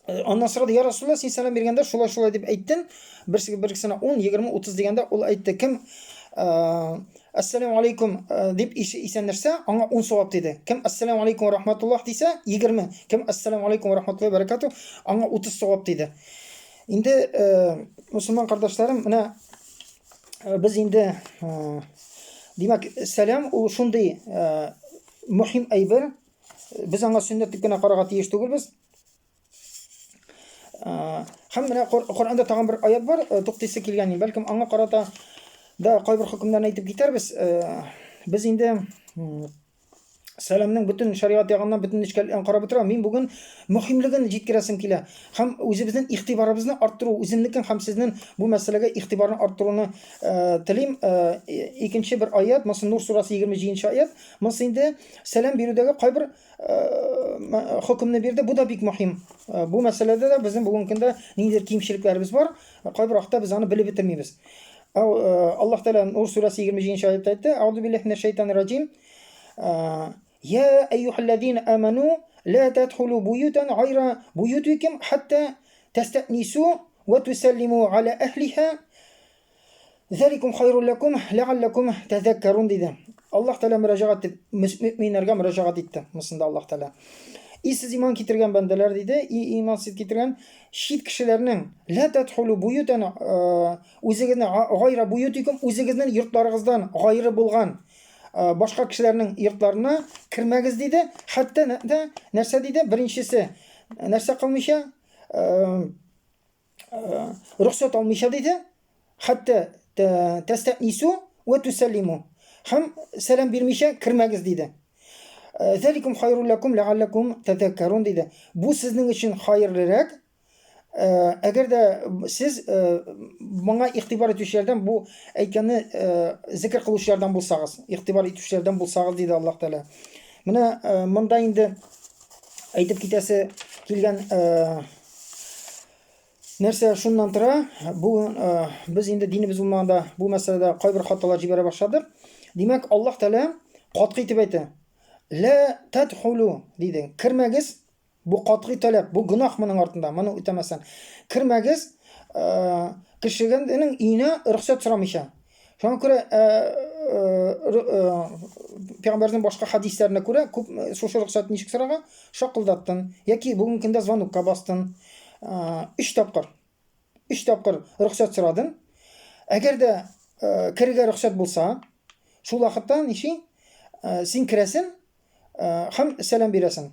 аннан сорады, я Расулулла, син сәлам биргәндә шулай-шулай дип әйттең. Берсе берсенә 10, 20, 30 дигәндә ул әйтте, кем Әссәламу алейкум дип исәнләшсә, аңа 10 савап диде. Кем Әссәламу алейкум ва рахматуллах дисә, 20. Кем Әссәламу алейкум ва рахматуллахи ва баракатух, аңа 30 савап диде. Инде мусульман кардәшләрем, менә без инде димәк, сәлам ул шундый мөһим әйбер. Без аңа сөннәт дип кенә карарга тиеш түгелбез. Һәм менә Коръәндә тагын бер аят бар, туктыйсы килгән, бәлкем аңа карата да кайбер хөкемнәрне әйтеп китәрбез. Без инде сәламнең бөтен шәригать ягыннан бөтен нечкәлекләрен карап бетерә. Мин бүген мөһимлеген җиткерәсем килә. Һәм үзебезнең игътибарыбызны арттыру, үземнекен һәм сезнең бу мәсьәләгә игътибарны арттыруны телим. Икенче бер аят, монысы Нур сурасы 27 аят. Монысы инде сәлам бирүдәге кайбер хөкемне бирде. Бу да бик мөһим. Бу мәсьәләдә дә безнең бүгенге көндә ниндидер кимчелекләребез бар. Кайбер вакытта без аны белеп бетермибез. Аллаһ Тәгалә Нур сүрәсе 27 аятта әйтте: "Аузу биллаһи минәш шайтанир раҗим. Я әйюһәлләзина аману ла тадхулу буютан гайра буютикум хатта тастәнису ва тусаллиму аля әһлиха Зәликум хайрул ләкум ләгалләкум тәзәккәрун диде. Аллаһ Тәгалә мөрәҗәгать итеп, мөэминнәргә мөрәҗәгать итте. Монысында Аллаһ Тәгалә. И сез иман китергән бәндәләр диде, и иман сез китергән чит кешеләрнең ла тадхулу буютан үзегезне гайра буютикум үзегезнең йортларыгыздан гайры булган башка кешеләрнең йортларына кермәгез диде. Хәтта нәрсә диде? Беренчесе нәрсә кылмыйча рөхсәт алмыйча диде, хәтта тәстәнису вә тусәллиму һәм сәлам бирмичә кермәгез диде. Зәликум хайрул ләкум ләгалләкум тәзәккәрун диде. Бу сезнең өчен хайрлырак, әгәр дә сез моңа игътибар итүчеләрдән, бу әйткәнне зикер кылучылардан булсагыз, игътибар итүчеләрдән булсагыз, диде Аллаһ Тәгалә. Менә монда инде әйтеп китәсе килгән нәрсә шуннан тора. Бу без инде динебез булмаганда бу мәсьәләдә кайбер хаталар җибәрә башладык. Димәк, Аллаһ Тәгалә Катгый итеп әйтә. Лә тадхулу диде. Кермәгез. Бу катгый таләп, бу гөнаһ моның артында, моны үтәмәсәң. Кермәгез, кешенең өенә рөхсәт сорамыйча. Шуңа күрә пәйгамбәрнең башка хәдисләренә күрә күп шушы рөхсәт ничек сорарга? Шакылдаттың яки бүгенге көндә звонокка бастың. Өч тапкыр. Өч тапкыр рөхсәт сорадың. Әгәр дә керергә рөхсәт булса, шул вакытта ничек? Син керәсең һәм сәлам бирәсең.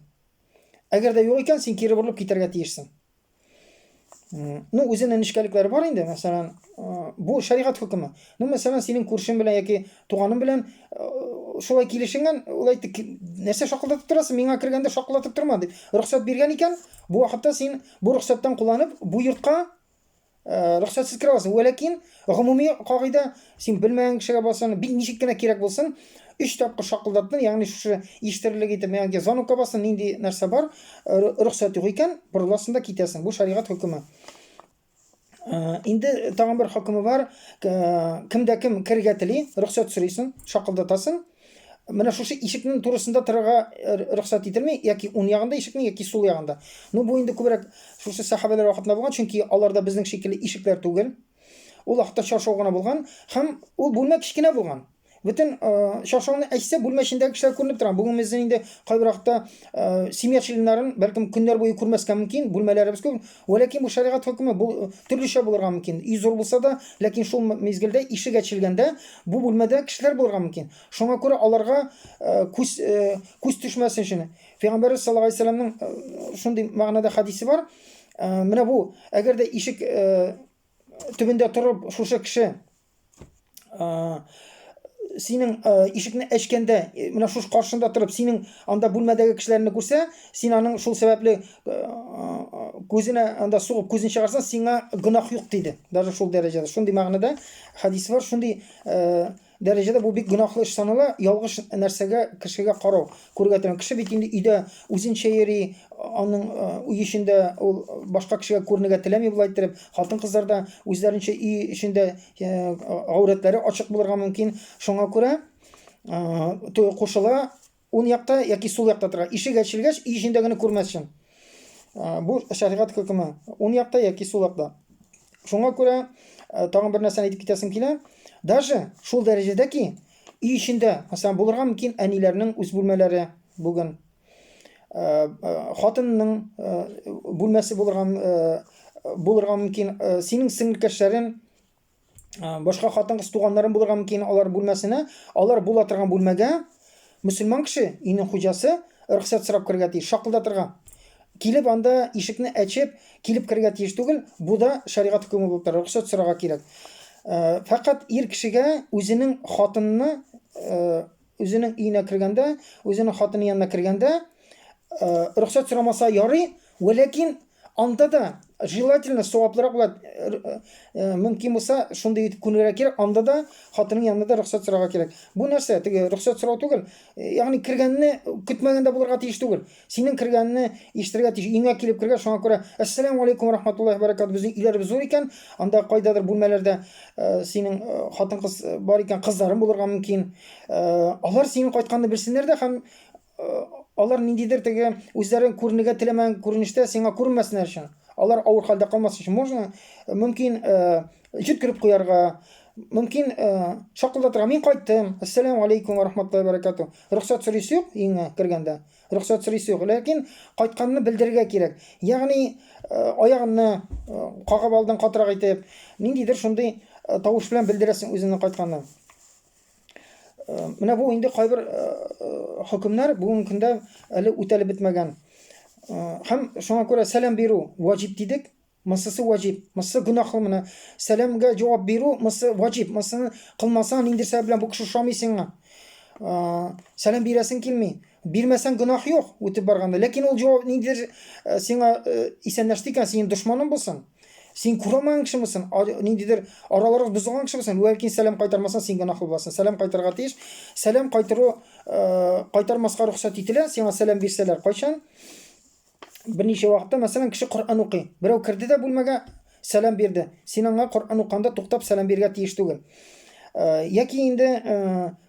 Әгәр дә юк икән, син кире борылып китәргә тиешсең. Ну, үзенең нечкәлекләре бар инде, мәсәлән, бу шәригать хөкеме. Ну, мәсәлән, синең күршең белән яки туганың белән шулай килешенгән, ул әйтте, нәрсә шакылдатып торасың, миңа кергәндә шакылдатып торма дип рөхсәт биргән икән, бу вакытта син бу рөхсәттән кулланып, бу йортка рөхсәтсез керә аласың. Вәләкин гомуми кагыйдә, син белмәгән кешегә бассын, бик ничек кенә кирәк булсын, өч тапкыр шакылдаттың, ягъни шушы ишетерлек итеп, ягъни звонокка бастың, нинди нәрсә бар, рөхсәт юк икән, борыласың да китәсең. Бу шәригать хөкеме. Инде тагын бер хөкеме бар, кемдә кем керергә тели, рөхсәт сорыйсың, шакылдатасың. Менә шушы ишекнең турысында торырга рөхсәт ителми, яки уң ягында ишекнең, яки сул ягында. Ну, бу инде күбрәк шушы сәхабәләр вакытында булган, чөнки аларда безнең шикелле ишекләр түгел. Ул вакытта чаршау гына булган һәм ул бүлмә кечкенә булган. Бөтен чаршауны әйтсә, бүлмә эчендәге кешеләр күренеп тора. Бүген безнең инде кайбер вакытта семья членнарын бәлкем көннәр буе күрмәскә мөмкин, бүлмәләребез күп. Вәләкин бу шәригать хөкеме бу төрлечә булырга мөмкин. Өй зур булса да, ләкин шул мизгелдә ишек ачылганда бу бүлмәдә кешеләр булырга мөмкин. Шуңа күрә аларга күз күз төшмәсен өчен. Пәйгамбәрбез саллаллаһу алейһи вәсәлләмнең шундый мәгънәдә хәдисе бар. Менә бу, әгәр дә ишек төбендә торып шушы кеше синең ишекне әчкәндә, менә шушы каршында торып, синең анда бүлмәдәге кешеләрне күрсә, син аның шул сәбәпле күзенә анда сугып күзен чыгарсаң, сиңа гөнаһ юк диде. Даже шул дәрәҗәдә. Шундый мәгънәдә хәдис бар, шундый дәрәҗәдә бу бик гөнаһлы эш санала, ялгыш нәрсәгә кешегә карау, күрергә теләмәү. Кеше бит инде өйдә үзенчә йөри, аның өй эчендә ул башка кешегә күренергә теләми болай иттереп. Хатын-кызлар да үзләренчә өй эчендә гаурәтләре ачык булырга мөмкин. Шуңа күрә кушыла Ун якта яки сул якта тора. Ишек ачылгач, өй эчендә генә күрмәс өчен. Бу шәригать хөкеме. Ун якта яки сул якта. Шуңа күрә тагын бер нәрсәне әйтеп китәсем килә. Даже шул дәрәҗәдә ки, өй эчендә, мәсәлән, булырга мөмкин әниләрнең үз бүлмәләре бүген. Хатынның бүлмәсе булырга булырга мөмкин. Синең сеңелкәшләрең башка хатын-кыз туганнарым булырга мөмкин, алар бүлмәсенә, алар була торган бүлмәгә мөселман кеше, өйнең хуҗасы, рөхсәт сорап керергә тиеш, шакылдатырга. Килеп анда ишекне әчеп, килеп керергә тиеш түгел, бу да шәригать хөкеме булып тора, рөхсәт сорарга кирәк. Фәкать ир кешегә үзенең хатынны үзенең өенә кергәндә, үзенең хатыны янына кергәндә, рөхсәт сорамаса ярый, вәләкин анда да желательно саваплырак була, мөмкин булса, шундый итеп күнегергә кирәк, анда да хатының янында да рөхсәт сорарга кирәк. Бу нәрсә, теге рөхсәт сорау түгел, ягъни кергәнне көтмәгәндә булырга тиеш түгел. Синең кергәнне ишетергә тиеш. Өеңә килеп кергәч, шуңа күрә Әссәламү алейкум ва рахматуллаһи ва баракатуһ. Безнең өйләребез зур икән, анда кайдадыр бүлмәләрдә синең хатын-кыз бар икән, кызларың булырга мөмкин. Алар синең кайтканны белсеннәр дә һәм алар ниндидер теге үзләрен күренергә теләмәгән күренештә сиңа күренмәсеннәр өчен. Алар авыр хәлдә калмасын өчен можно мөмкин җиткереп куярга, мөмкин шакылдатырга. Мин кайттым. Әссәламү алейкум ва рахматуллаһи ва баракатуһ. Рөхсәт сорыйсы юк өеңә кергәндә. Рөхсәт сорыйсы юк. Ләкин кайтканны белдерергә кирәк. Ягъни аягыңны кагып алдың катырак итеп, ниндидер шундый тавыш белән белдерәсең үзеңнең кайтканны. Менә бу инде кайбер хөкемнәр бүгенге көндә әле үтәлеп бетмәгән. Һәм шуңа күрә сәлам бирү ваҗиб дидек. Монсысы ваҗиб, монсы гөнаһлы менә. Сәламгә җавап бирү монсы ваҗиб. Монсыны кылмасаң, ниндидер сәбәп белән бу кеше ошамый сиңа. Сәлам бирәсең килми. Бирмәсәң гөнаһ юк, үтеп барганда. Ләкин ул җавап ниндидер сиңа исәнләште икән, синең дошманың булсын. Син күрә алмаган кеше булсын, ниндидер араларыгыз бозылган кеше булсын, ләкин сәлам кайтармасаң, син гөнаһлы буласың. Сәлам кайтарырга тиеш. Сәлам кайтару кайтармаска рөхсәт ителә, сиңа сәлам бирсәләр. Кайчан? Берничә вакытта, мәсәлән, кеше Коръән укый. Берәү керде дә бүлмәгә, сәлам бирде. Син аңа Коръән уканда туктап сәлам бирергә тиеш түгел. Яки инде,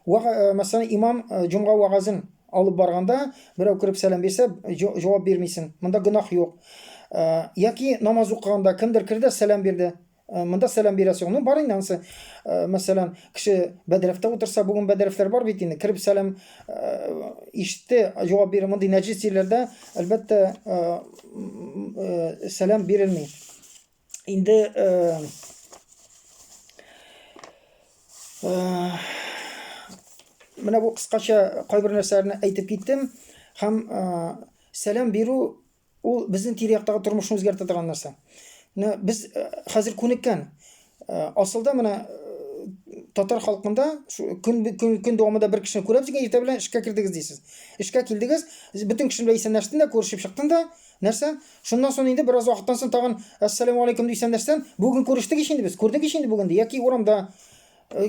мәсәлән, имам җомга вәгазен алып барганда, берәү кереп сәлам бирсә, җавап бирмисең. Монда гөнаһ юк. Яки намаз укыганда кемдер керде, сәлам бирде. Монда сәлам бирәсе юк. Ну, бар инде анысы. Мәсәлән, кеше бәдрәфтә утырса, бүген бәдрәфләр бар бит инде. Кереп сәлам ишетте, җавап бирә. Мондый нәҗис җирләрдә, әлбәттә, сәлам бирелми. Инде менә бу кыскача кайбер нәрсәләрне әйтеп киттем һәм сәлам бирү ул безнең тирә-яктагы тормышны үзгәртә торган нәрсә. Менә без хәзер күнеккән. Асылда менә татар халкында көн, көн, көн дәвамында бер кешене күрәбез икән, иртә белән эшкә кердегез дисез. Эшкә килдегез, бөтен кеше белән исәнләштең дә, күрешеп чыктың да, нәрсә? Шуннан соң инде бераз вакыттан соң тагын әссәламү алейкум дип исәнләшсәң, бүген күрештек ич инде без, күрдек ич инде бүген ди. Яки урамда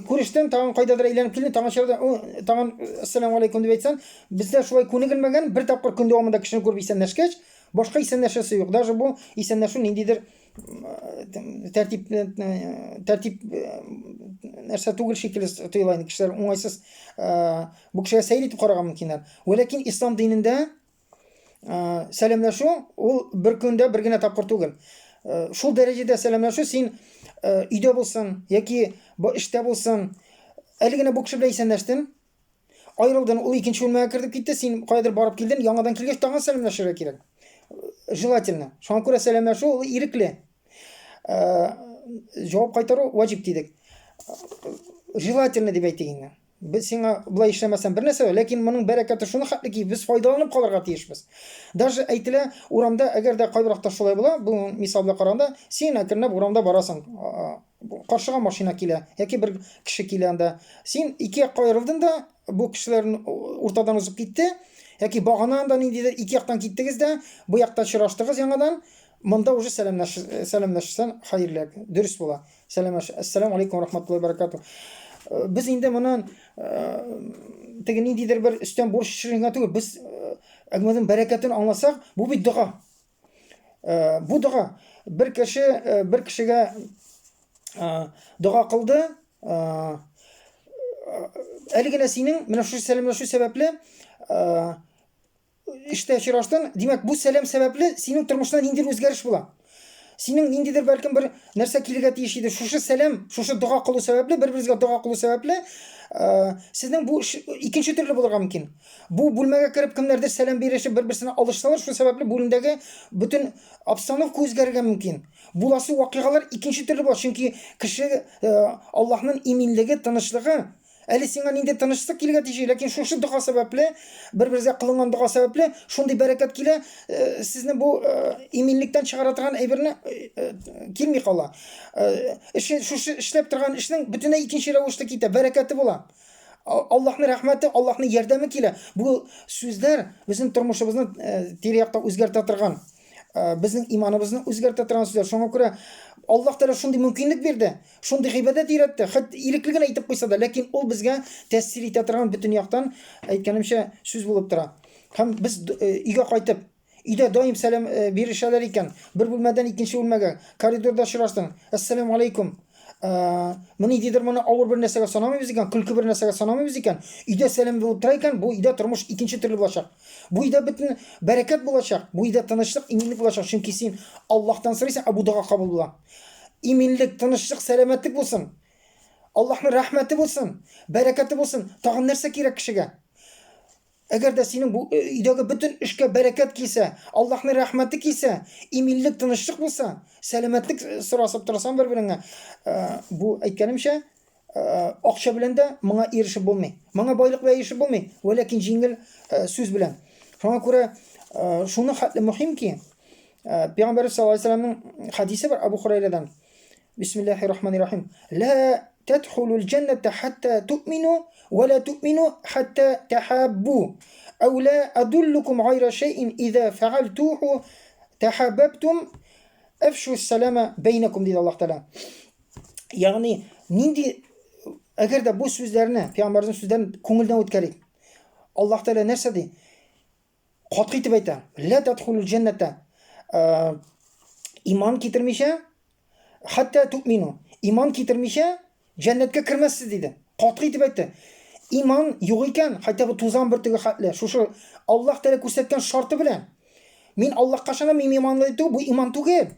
күрештем, тагын кайдадыр әйләнеп килдем, тагын чирдә, тагын әссәламү алейкум дип әйтсәң, бездә шулай күнегелмәгән, бер тапкыр көн дәвамында кешене күреп исәнләшкәч, башка исәнләшәсе юк. Даже бу исәнләшү ниндидер тәртип тәртип нәрсә түгел шикелле тоела инде кешеләр уңайсыз бу кешегә сәер итеп карарга мөмкиннәр. Вәләкин ислам динендә сәламләшү ул бер көндә бер генә тапкыр түгел. Шул дәрәҗәдә сәламләшү син өйдә булсын яки эштә булсын, әле генә бу кеше белән исәнләштең, аерылдың, ул икенче бүлмәгә кереп китте, син каядыр барып килдең, яңадан килгәч тагын сәламләшергә кирәк. Желательно. Шуңа күрә сәламләшү ул ирекле. Җавап кайтару ваҗиб дидек. Желательно дип әйтик инде. Без сиңа болай эшләмәсәң бер нәрсә, ләкин моның бәрәкәте шуны хәтле ки, без файдаланып калырга тиешбез. Даже әйтелә, урамда, әгәр дә кайбер вакытта шулай була, бу мисал белән караганда, син әкренләп урамда барасың, каршыга машина килә, яки бер кеше килә анда. Син ике якка аерылдың да, бу кешеләр уртадан узып китте, яки багана анда ниндидер ике яктан киттегез дә, бу якта очраштыгыз яңадан, монда уже сәламләш, сәламләшсәң хәерлерәк, дөрес була. Сәламәш. Ассаламу алейкум рахматуллаһи баракату. Без инде моны теге ниндидер бер өстән бурыч төшергән түгел. Без әгмәдән бәрәкәтен аңласак, бу бит дога. Бу дога. Бер кеше бер кешегә дога кылды. Әле генә синең менә шушы сәламләшү сәбәпле эштә очраштың, димәк, бу сәлам сәбәпле синең тормышыңда ниндидер үзгәреш була. Синең ниндидер бәлкем бер нәрсә килергә тиеш иде. Шушы сәлам, шушы дога кылу сәбәпле, бер-берегезгә дога кылу сәбәпле, сезнең бу эш икенче төрле булырга мөмкин. Бу бүлмәгә кереп кемнәрдер сәлам бирешеп, бер-берсенә алышсалар, шул сәбәпле бүлмәдәге бөтен обстановка үзгәрергә мөмкин. Буласы вакыйгалар икенче төрле була, чөнки кеше Аллаһның иминлеге, тынычлыгы Әле сиңа нинди тынычлык килергә тиеш, ләкин шушы дога сәбәпле, бер-берегезгә кылынган дога сәбәпле, шундый бәрәкәт килә, сезне бу иминлектән чыгара торган әйберне килми кала. Эше, шушы эшләп торган эшнең бөтенләй икенче рәвештә китә, бәрәкәте була. Аллаһның рәхмәте, Аллаһның ярдәме килә. Бу сүзләр безнең тормышыбызны тирә-якта үзгәртә торган. Безнең иманыбызны үзгәртә торган сүзләр. Шуңа күрә Аллаһ Тәгалә шундый мөмкинлек бирде, шундый гыйбадәт өйрәтте, хәтта ирекле генә әйтеп куйса да, ләкин ул безгә тәэсир итә торган бөтен яктан, әйткәнемчә, сүз булып тора. Һәм без өйгә кайтып, өйдә даим сәлам бирешәләр икән, бер бүлмәдән икенче бүлмәгә, коридорда очраштың, әссәламү алейкум, Моны ниндидер моны авыр бер нәрсәгә санамыйбыз икән, көлке бер нәрсәгә санамыйбыз икән, өйдә сәлам булып тора икән, бу өйдә тормыш икенче төрле булачак. Бу өйдә бөтен бәрәкәт булачак, бу өйдә тынычлык, иминлек булачак, чөнки син Аллаһтан сорыйсың, ә бу дога кабул була. Иминлек, тынычлык, сәламәтлек булсын. Аллаһның рәхмәте булсын, бәрәкәте булсын. Тагын нәрсә кирәк кешегә? Әгәр дә синең бу э, өйдәге бөтен эшкә бәрәкәт килсә, Аллаһның рәхмәте килсә, иминлек, тынычлык булса, сәламәтлек э, сорасып торсаң бер-береңә, э, бу әйткәнемчә, акча белән дә моңа ирешеп булмый. Моңа байлык белән ирешеп булмый, вәләкин җиңел сүз белән. Шуңа күрә шуны хәтле мөһим ки, Пәйгамбәрбез саллаллаһу алейһи вәсәлламның хадисе бар Абу Хурайрадан. Бисмиллахи рахмани рахим. Ла тадхулул җанната хатта ту'мину ва ла ту'мину хатта тахаббу. Ау ла адуллукум гайра шәйин иза фаалтуху тахаббтум афшу салама бәйнәкум диде Аллаһ Тәгалә. Ягъни нинди әгәр дә бу сүзләрне, пәйгамбәрнең сүзләрен күңелдән үткәрик. Аллаһ Тәгалә нәрсә ди? Катгый итеп әйтә. Ла тадхулул җәннәтә. Иман китермичә, хәтта ту'мину. Иман китермичә, Җәннәткә кермәссез, диде. Катгый итеп әйтте. Иман юк икән, хотя бы тузан бөртеге хәтле, шушы Аллаһ Тәгалә күрсәткән шарты белән. Мин Аллаһка ышанам, мин иманлы дип түгел, бу иман түгел.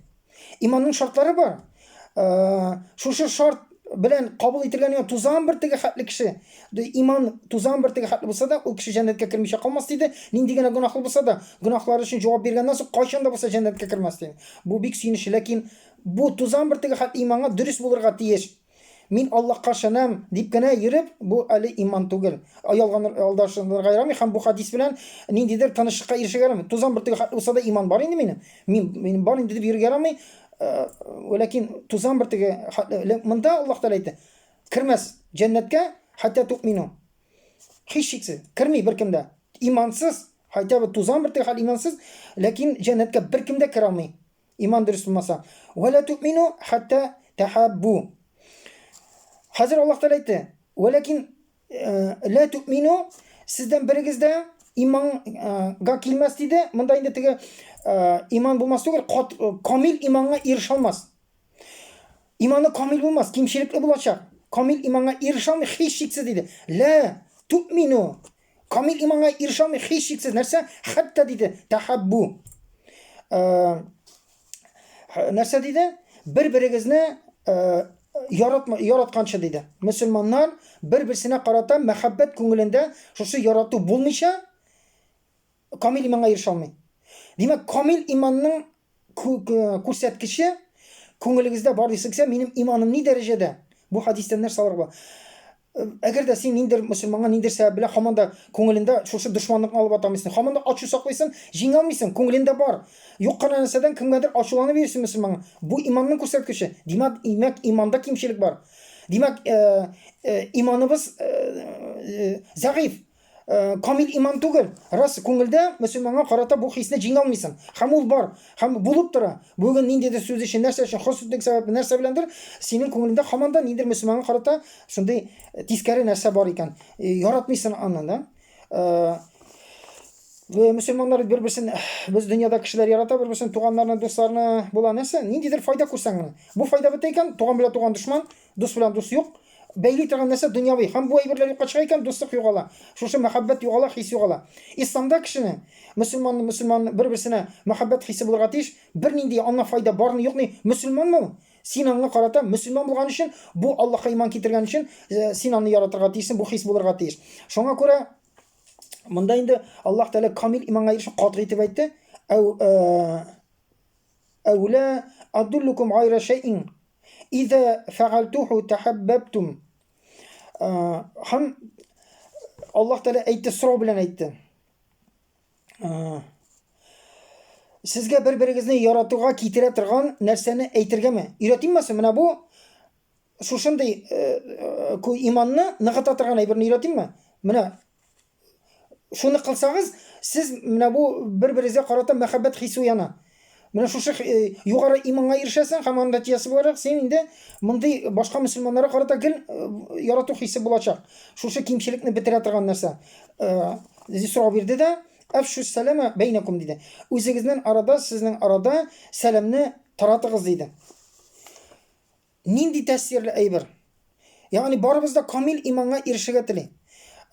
Иманның шартлары бар. Шушы шарт белән кабул ителгән иман тузан бөртеге хәтле кеше, иман тузан бөртеге хәтле булса да, ул кеше җәннәткә кермичә калмас диде. Нинди генә гөнаһлы булса да, гөнаһлары өчен җавап биргәннән соң кайчан да булса җәннәткә кермәс диде. Бу бик сөенечле, ләкин бу тузан бөртеге хәтле иманга дөрес булырга тиеш. Мин Аллаһка ышанам дип кенә йөреп, бу әле иман түгел. Ялган алдашырга ярамый һәм бу хадис белән ниндидер тынычлыкка ирешергә ярамый. Тузан бөртеге хәтле булса да иман бар инде минем. Мин минем бар инде дип йөрергә ярамый. Ләкин тузан бөртеге хәтле монда Аллаһ Тәгалә әйтте. Кермәс җәннәткә, хәтта туъмину. Һичшиксез керми беркем дә. Имансыз, хотя бы тузан бөртеге хәтле имансыз, ләкин җәннәткә беркем дә керә алмый. Иман дөрес булмаса. Вә лә туъмину хәтта тәхәббу. Хәзер Аллаһ Тәгалә әйтте, вәләкин э, лә туъмину сездән берегез дә иманга килмәс диде. Монда инде теге э, иман булмас түгел, кат, э, камил иманга ирешә алмас. Иманы камил булмас, кимчелекле булачак. Камил иманга ирешә алмый, һичшиксез диде. Лә туъмину Камил иманга ирешә алмый, һичшиксез. Нәрсә? Хәтта диде, тәхәббу. Э, нәрсә диде? Бер-берегезне э, яратма, яратканчы диде. Мөселманнар бер-берсенә карата мәхәббәт күңелендә шушы ярату булмыйча камил иманга ирешә алмый. Димәк, камил иманның күрсәткече күңелегездә бар дисең килсә, минем иманым ни дәрәҗәдә? Бу хадистән нәрсә алырга була? Әгәр дә син ниндер мөселманга ниндер сәбәп белән һаман да күңелендә шушы дошманлыкны алып атамыйсың, һаман да ачу саклыйсың, җиңә алмыйсың, күңелендә бар. Юк кына нәрсәдән кемгәдер ачуланып йөрисең мөселманга. Бу иманның күрсәткече. Димәк, димәк, иманда кимчелек бар. Димәк, иманыбыз зәгыйфь. Камил иман түгел. Рас, күңелдә мөселманга карата бу хисне җиңә алмыйсың. Һәм ул бар, һәм булып тора. Бүген ниндидер сүз өчен, нәрсә өчен, хөсетлек сәбәпле, нәрсә беләндер, синең күңелеңдә һаман да ниндидер мөселманга карата шундый тискәре нәрсә бар икән. Яратмыйсың аны, да? Мөселманнар бер-берсен без дөньяда кешеләр ярата бер-берсен, туганнарны, дусларны була нәрсә? Ниндидер файда күрсәң генә. Бу файда бетә икән, туган белән туган дошман, дус белән дус юк. Бәйли торган нәрсә дөньяви. Һәм бу әйберләр юкка чыга икән, дуслык югала. Шушы мәхәббәт югала, хис югала. Исламда кешене, мөселманны, мөселман бер-берсенә мәхәббәт хисе булырга тиеш. Бернинди аннан файда бармы, юкмы, мөселманмы ул? Син аңа карата мөселман булган өчен, бу Аллаһка иман китергән өчен, э, син аны яратырга тиешсең, бу хис булырга тиеш. Шуңа күрә монда инде Аллаһ Тәгалә камил иманга ирешү катгый итеп әйтте. Әү э, Әү лә адуллукум гайра шәйин иза фәгальтуху тәхәббәбтум. Һәм Аллаһ Тәгалә әйтте, сорау белән әйтте. Сезгә бер-берегезне яратуга китерә торган нәрсәне әйтергәме? Өйрәтимме соң? Менә бу шушындый иманны ныгыта торган әйберне өйрәтимме? Менә Шуны кылсагыз, сез менә бу бер-берегезгә карата мәхәббәт хисе уяна. Менә шушы э, югары иманга ирешәсең һәм аның нәтиҗәсе буларак син инде мондый башка мөселманнарга карата гел э, ярату хисе булачак. Шушы кимчелекне бетерә торган нәрсә. Э, сорау бирде дә, әфшу сәлама бәйнәкум диде. Үзегезнең арада, сезнең арада сәламне таратыгыз диде. Нинди тәэсирле әйбер! Ягъни барыбыз да камил иманга ирешергә тели.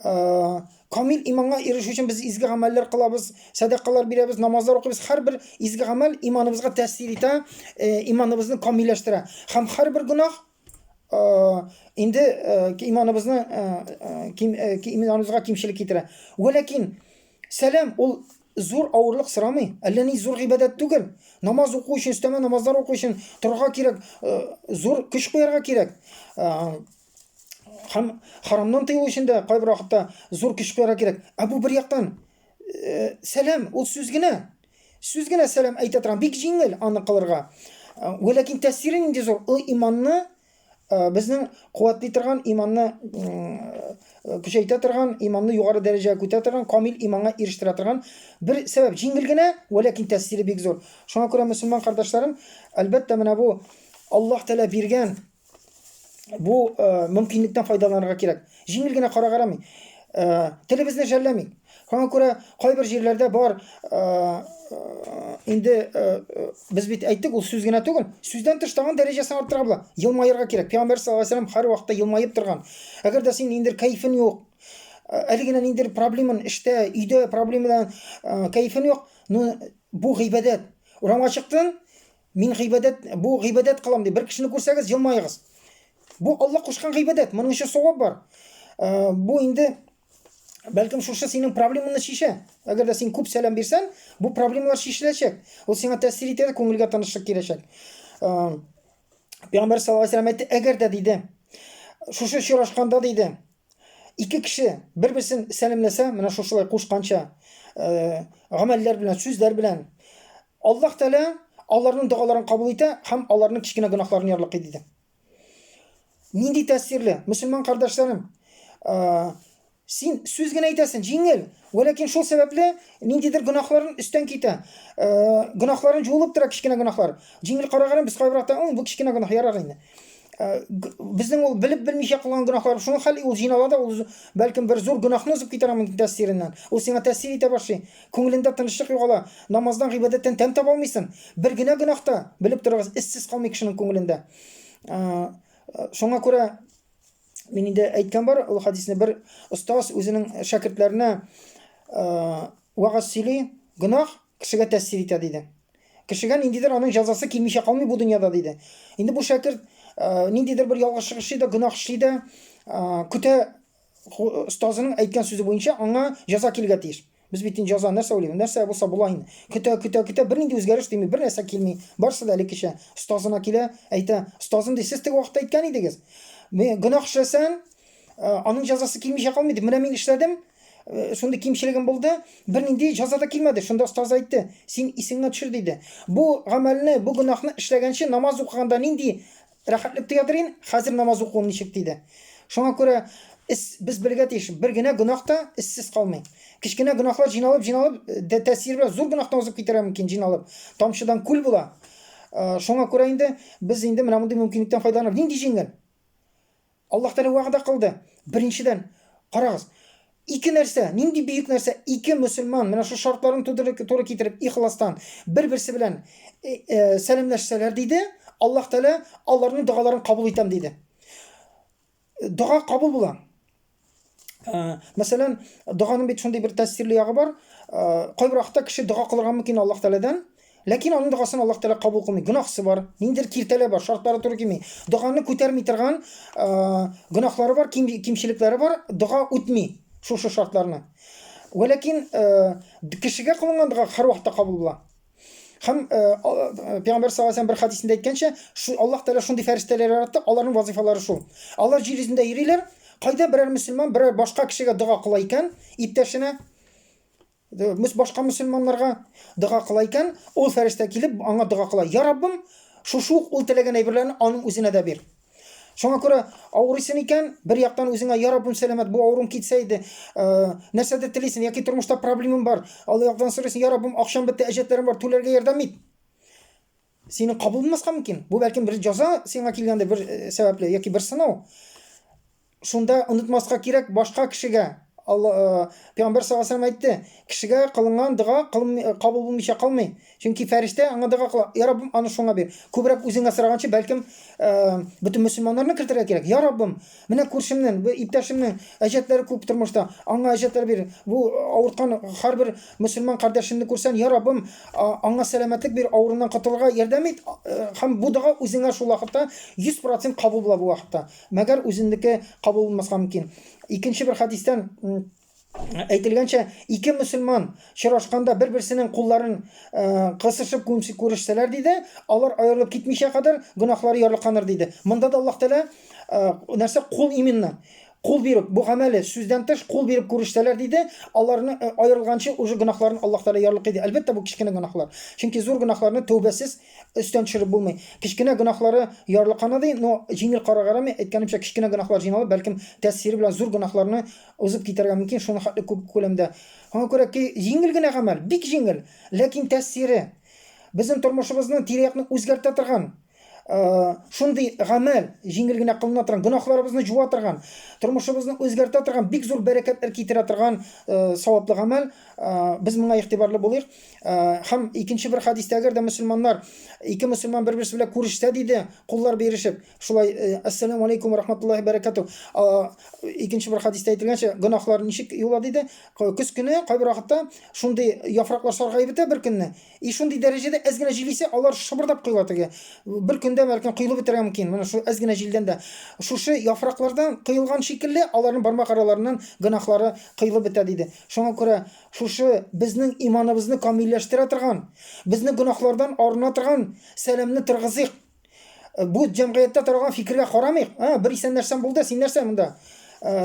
Э, камил иманга ирешү өчен без изге гамәлләр кылабыз, сәдакалар бирәбез, намазлар укыйбыз. Һәрбер изге гамәл иманыбызга тәэсир итә, э, иманыбызны камилләштерә. Һәм һәрбер гөнаһ э, инде иманыбызны иманыбызга кимчелек китерә. Вәләкин Сәлам ул зур авырлык сорамый, әллә ни зур гыйбадәт түгел. Намаз уку өчен, өстәмә намазлар уку өчен торырга кирәк, э, зур көч куярга кирәк. Э, һәм харамнан тыелу өчен дә кайбер вакытта зур көч куярга кирәк. Ә бу бер яктан э, сәлам ул сүз генә. Сүз генә сәлам әйтә торган, бик җиңел аны кылырга. Вәләкин тәэсире нинди зур? Ул иманны безнең куәтли торган иманны көчәйтә торган, иманны югары дәрәҗәгә күтәрә торган, камил иманга ирештерә торган бер сәбәп. Җиңел генә, вәләкин тәэсире бик зур. Шуңа күрә мөселман кардәшләрем, әлбәттә, менә бу Аллаһ Тәгалә биргән бу мөмкинлектән файдаланырга кирәк. Җиңел генә карарга ярамый. Телебезне жәлләмик. Шуңа күрә кайбер җирләрдә бар Инде без бит әйттек, ул сүз генә түгел. Сүздән тыш тагын дәрәҗәсен арттырырга була. Елмаерга кирәк. Пәйгамбәр саллаллаһу алейһи вәсәлләм һәрвакытта елмаеп торган. Әгәр дә син ниндидер кәефен юк, әле генә ниндидер проблеман эштә, өйдә проблемадан кәефен юк, ну бу гыйбадәт. Урамга чыктың, мин гыйбадәт, бу гыйбадәт кылам дип, бер кешене күрсәгез, елмаегыз. Бу Алла кушкан гыйбадәт, моның өчен савап бар. Бу инде Бәлкем шушы синең проблемаңны чишә. Әгәр дә син күп сәлам бирсәң, бу проблемалар чишеләчәк. Ул сиңа тәэсир итә, күңелгә тынычлык киләчәк. Пәйгамбәр саллаллаһу алейһи вәсәлләм әйтте, әгәр дә диде, шушы очрашканда диде, ике кеше бер-берсен сәламләсә, менә шушылай кушканча, гамәлләр белән, сүзләр белән, Аллаһ Тәгалә аларның догаларын кабул итә һәм аларның кечкенә гөнаһларын ярлыкый диде. Нинди тәэсирле, мөселман кардәшләрем. Син сүз генә әйтәсең, җиңел. Вәләкин шул сәбәпле ниндидер гөнаһларын өстән китә. Гөнаһларын җуылып тора кечкенә гөнаһлар. Җиңел караган без кайбер вакытта, бу кечкенә гөнаһ ярар инде. Безнең ул белеп белмичә кылган гөнаһлар шуның хәл ул җыйнала да ул бәлкем бер зур гөнаһны узып китәргә мөмкин тәэсиреннән. Ул сиңа тәэсир итә башлый. Күңелеңдә тынычлык югала, намаздан, гыйбадәттән тәм таба алмыйсың. Бер генә гөнаһ та, белеп торыгыз, эзсез калмый кешенең күңелендә. Шуңа күрә мин инде әйткән бар, ул хадисне бер остаз үзенең шәкертләренә вәгазь сөйли, гөнаһ кешегә тәэсир итә диде. Кешегә ниндидер аның җәзасы килмичә калмый бу дөньяда диде. Инде бу шәкерт ниндидер бер ялгышлык эшли дә, гөнаһ эшли дә, көтә остазының әйткән сүзе буенча аңа җәза килергә тиеш. Без бит инде җәза нәрсә уйлыйбыз? Нәрсә булса була инде. Көтә, көтә, көтә, бернинди үзгәреш тими, бер нәрсә килми. Барысы да элеккечә. Остазына килә, әйтә, остазым ди, сез теге вакытта әйткән идегез. Гөнаһ эшләсәң, аның җәзасы килмичә калмый дип. Менә мин эшләдем, шундый кимчелегем булды, бернинди җәза да килмәде. Шунда остаз әйтте, син исеңә төшер диде. Бу гамәлне, бу гөнаһны эшләгәнче намаз укыганда нинди Рәхәтлек тоядыр ин, хәзер намаз укуым ничек диде. Шуңа күрә эс, без белергә тиеш, бер генә гөнаһ та эзсез калмый. Кечкенә гөнаһлар җыйналып, җыйналып, дә тәэсир белән зур гөнаһтан узып китәргә мөмкин, җыйналып. Тамчыдан күл була. Шуңа күрә инде без инде менә мондый мөмкинлектән файдаланып, нинди җиңел. Аллаһ Тәгалә вәгъдә кылды. Беренчедән, карагыз, ике нәрсә, нинди бөек нәрсә, ике мөселман менә шул шартларын тудырып, туры китереп, ихластан бер-берсе белән э, э, сәламләшсәләр, диде, Аллаһ Тәгалә аларның догаларын кабул итәм, диде. Дога кабул була. Э, мәсәлән, доганың бит шундый бер тәэсирле ягы бар. Э, кайбер вакытта кеше дога кылырга мөмкин Аллаһ Тәгаләдән, ләкин аның догасын Аллаһ Тәгалә кабул кылмый. Гөнаһсы бар, ниндидер киртәләр бар, шартлары туры килми. Доганы күтәрми торган э, гөнаһлары бар, кимчелекләре бар, дога үтми шушы шартларны. Вәләкин кешегә кылынган дога һәрвакытта кабул була. Һәм э, э, Пәйгамбәр саллаллаһу алейһи бер хадисендә әйткәнчә, шу Аллаһ Тәгалә шундый фәрештәләр яратты, аларның вазифалары шул. Алар җир йөзендә йөриләр, кайда берәр мөселман берәр башка кешегә дога кыла икән, иптәшенә, башка мөселманнарга дога кыла икән, ул фәрештә килеп аңа дога кыла. Я Раббым, шушы ук ул теләгән әйберләрне аның үзенә дә бир. Шуңа күрә авырыйсың икән, бер яктан үзеңә я Раббым сәламәт, бу авыруым китсә иде, э, нәрсәдер телисең яки тормышта проблемам бар, Аллаһтан сорыйсың, я Раббым, акчам бетте, әҗәтләрем бар, түләргә ярдәм ит. Синең кабул булмаска мөмкин. Бу бәлкем бер җаза сиңа килгәндер, бер э, сәбәпле яки бер сынау. Шунда онытмаска кирәк, башка кешегә Алла э, Пәйгамбәр саллаллаһу алейһи әйтте, кешегә кылынган дога э, кабул булмыйча калмый. Чөнки фәрештә аңа дога кыла. Я Раббым, аны шуңа бир. Күбрәк үзеңә сораганчы, бәлкем, э, бөтен мөселманнарны кертергә кирәк. Я Раббым, менә күршемнең, бу иптәшемнең әҗәтләре күп тормышта. Аңа әҗәтләр бир. Бу авырткан һәрбер мөселман кардәшемне күрсән, я Раббым, аңа сәламәтлек бир, авыруыннан котылырга ярдәм ит. Һәм бу дога үзеңә шул вакытта 100% кабул була бу вакытта. Мәгәр үзеңнеке кабул булмаска мөмкин. Икенче бер хәдистән әйтелгәнчә, ике мөселман очрашканда бер-берсенең кулларын кысышып күрешсәләр, диде, алар аерылып китмичә кадәр гөнаһлары ярлыканыр, диде. Монда да Аллаһ Тәгалә нәрсә кул именно кул биреп, бу гамәле сүздән тыш кул биреп күрешсәләр, диде, аларны аерылганчы уже гөнаһларын Аллаһ Тәгалә ярлыкый, ди. Әлбәттә, бу кечкенә гөнаһлар. Чөнки зур гөнаһларны тәүбәсез өстән төшереп булмый. Кечкенә гөнаһлары ярлыкана ди, но җиңел карарга ярамый. Әйткәнемчә, кечкенә гөнаһлар җыйналып, бәлкем, тәэсире белән зур гөнаһларны узып китәргә мөмкин, шуның хәтле күп күләмдә. Шуңа күрә ки, җиңел генә гамәл, бик җиңел, ләкин тәэсире безнең тормышыбызны, тирә-якны үзгәртә торган. Шундый гамәл, җиңел генә кылына торган, гөнаһларыбызны җуа торган, тормышыбызны үзгәртә торган, бик зур бәрәкәтләр китерә торган саваплы гамәл. Без моңа игътибарлы булыйк. Һәм икенче бер хәдистә, әгәр дә мөселманнар, ике мөселман бер-берсе белән күрешсә, диде, куллар бирешеп, шулай, Әссәламү алейкум ва рахматуллаһи бәрәкәтү. Икенче бер хәдистә әйтелгәнчә, гөнаһлар ничек юыла, диде. Көз көне кайбер вакытта шундый яфраклар саргаеп бетә бер көнне. И шундый дәрәҗәдә әз генә җил исә, алар шыбырдап коела теге. Бер көндә бәлкем коелып бетәргә мөмкин. Менә шул әз генә җилдән дә. Шушы яфраклардан коелган шикелле, аларның бармак араларыннан гөнаһлары коелып бетә, диде. Шуңа күрә шушы безнең иманыбызны камилләштерә торган, безне гөнаһлардан арына торган сәламне торгызыйк. Бу җәмгыятьтә таралган фикергә карамыйк. А, бер исән нәрсәм булды, син нәрсә монда?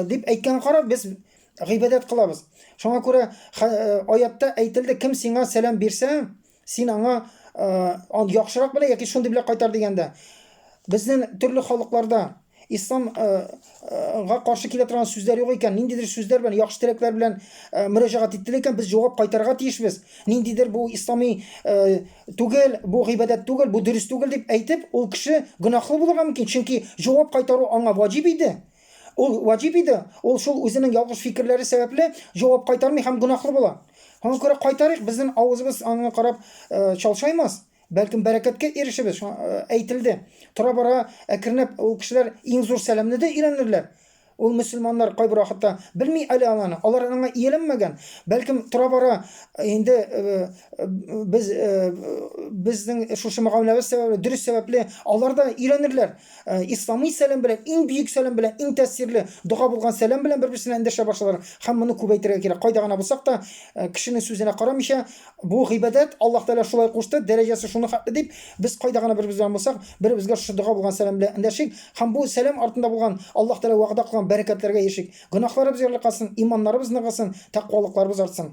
Дип әйткәнгә карап, без гыйбадәт кылабыз. Шуңа күрә аятта әйтелде, кем сиңа сәлам бирсә, син аңа яхшырак белән яки шундый белән кайтар дигәндә. Безнең төрле халыкларда исламга каршы килә торган сүзләр юк икән, ниндидер сүзләр белән, яхшы теләкләр белән мөрәҗәгать ителә икән, без җавап кайтарырга тиешбез. Ниндидер бу ислами түгел, бу гыйбадәт түгел, бу дөрес түгел дип әйтеп, ул кеше гөнаһлы булырга мөмкин, чөнки җавап кайтару аңа ваҗиб иде. Ул ваҗиб иде, ул шул үзенең ялгыш фикерләре сәбәпле җавап кайтармый һәм гөнаһлы була. Шуңа күрә кайтарыйк, безнең авызыбыз аңа карап чалшаймас, бәлкем бәрәкәткә ирешербез. Шуңа әйтелде. Тора-бара әкренләп ул кешеләр иң зур сәламне дә өйрәнерләр. Ул мөселманнар кайбер вакытта белми әле аланы, алар аңа ияләнмәгән. Бәлкем тора-бара инде без безнең шушы мөгамәләбез сәбәпле, дөрес сәбәпле алар да өйрәнерләр. Исламый сәлам белән, иң бөек сәлам белән, иң тәэсирле дога булган сәлам белән бер-берсенә эндәшә башларлар. Һәм моны күбәйтергә кирәк. Кайда гына булсак та, кешенең сүзенә карамыйча, бу гыйбадәт, Аллаһ Тәгалә шулай кушты, дәрәҗәсе шуны хәтле дип, без кайда гына бер-беребез белән булсак, беребезгә шушы дога булган сәлам белән эндәшик һәм бу сәлам артында булган Аллаһ Тәгалә вәгъдә кылган бәрәкәтләргә ирешик. Гөнаһларыбыз ярлыкасын, иманнарыбыз ныгысын, тәкъвалыкларыбыз артсын.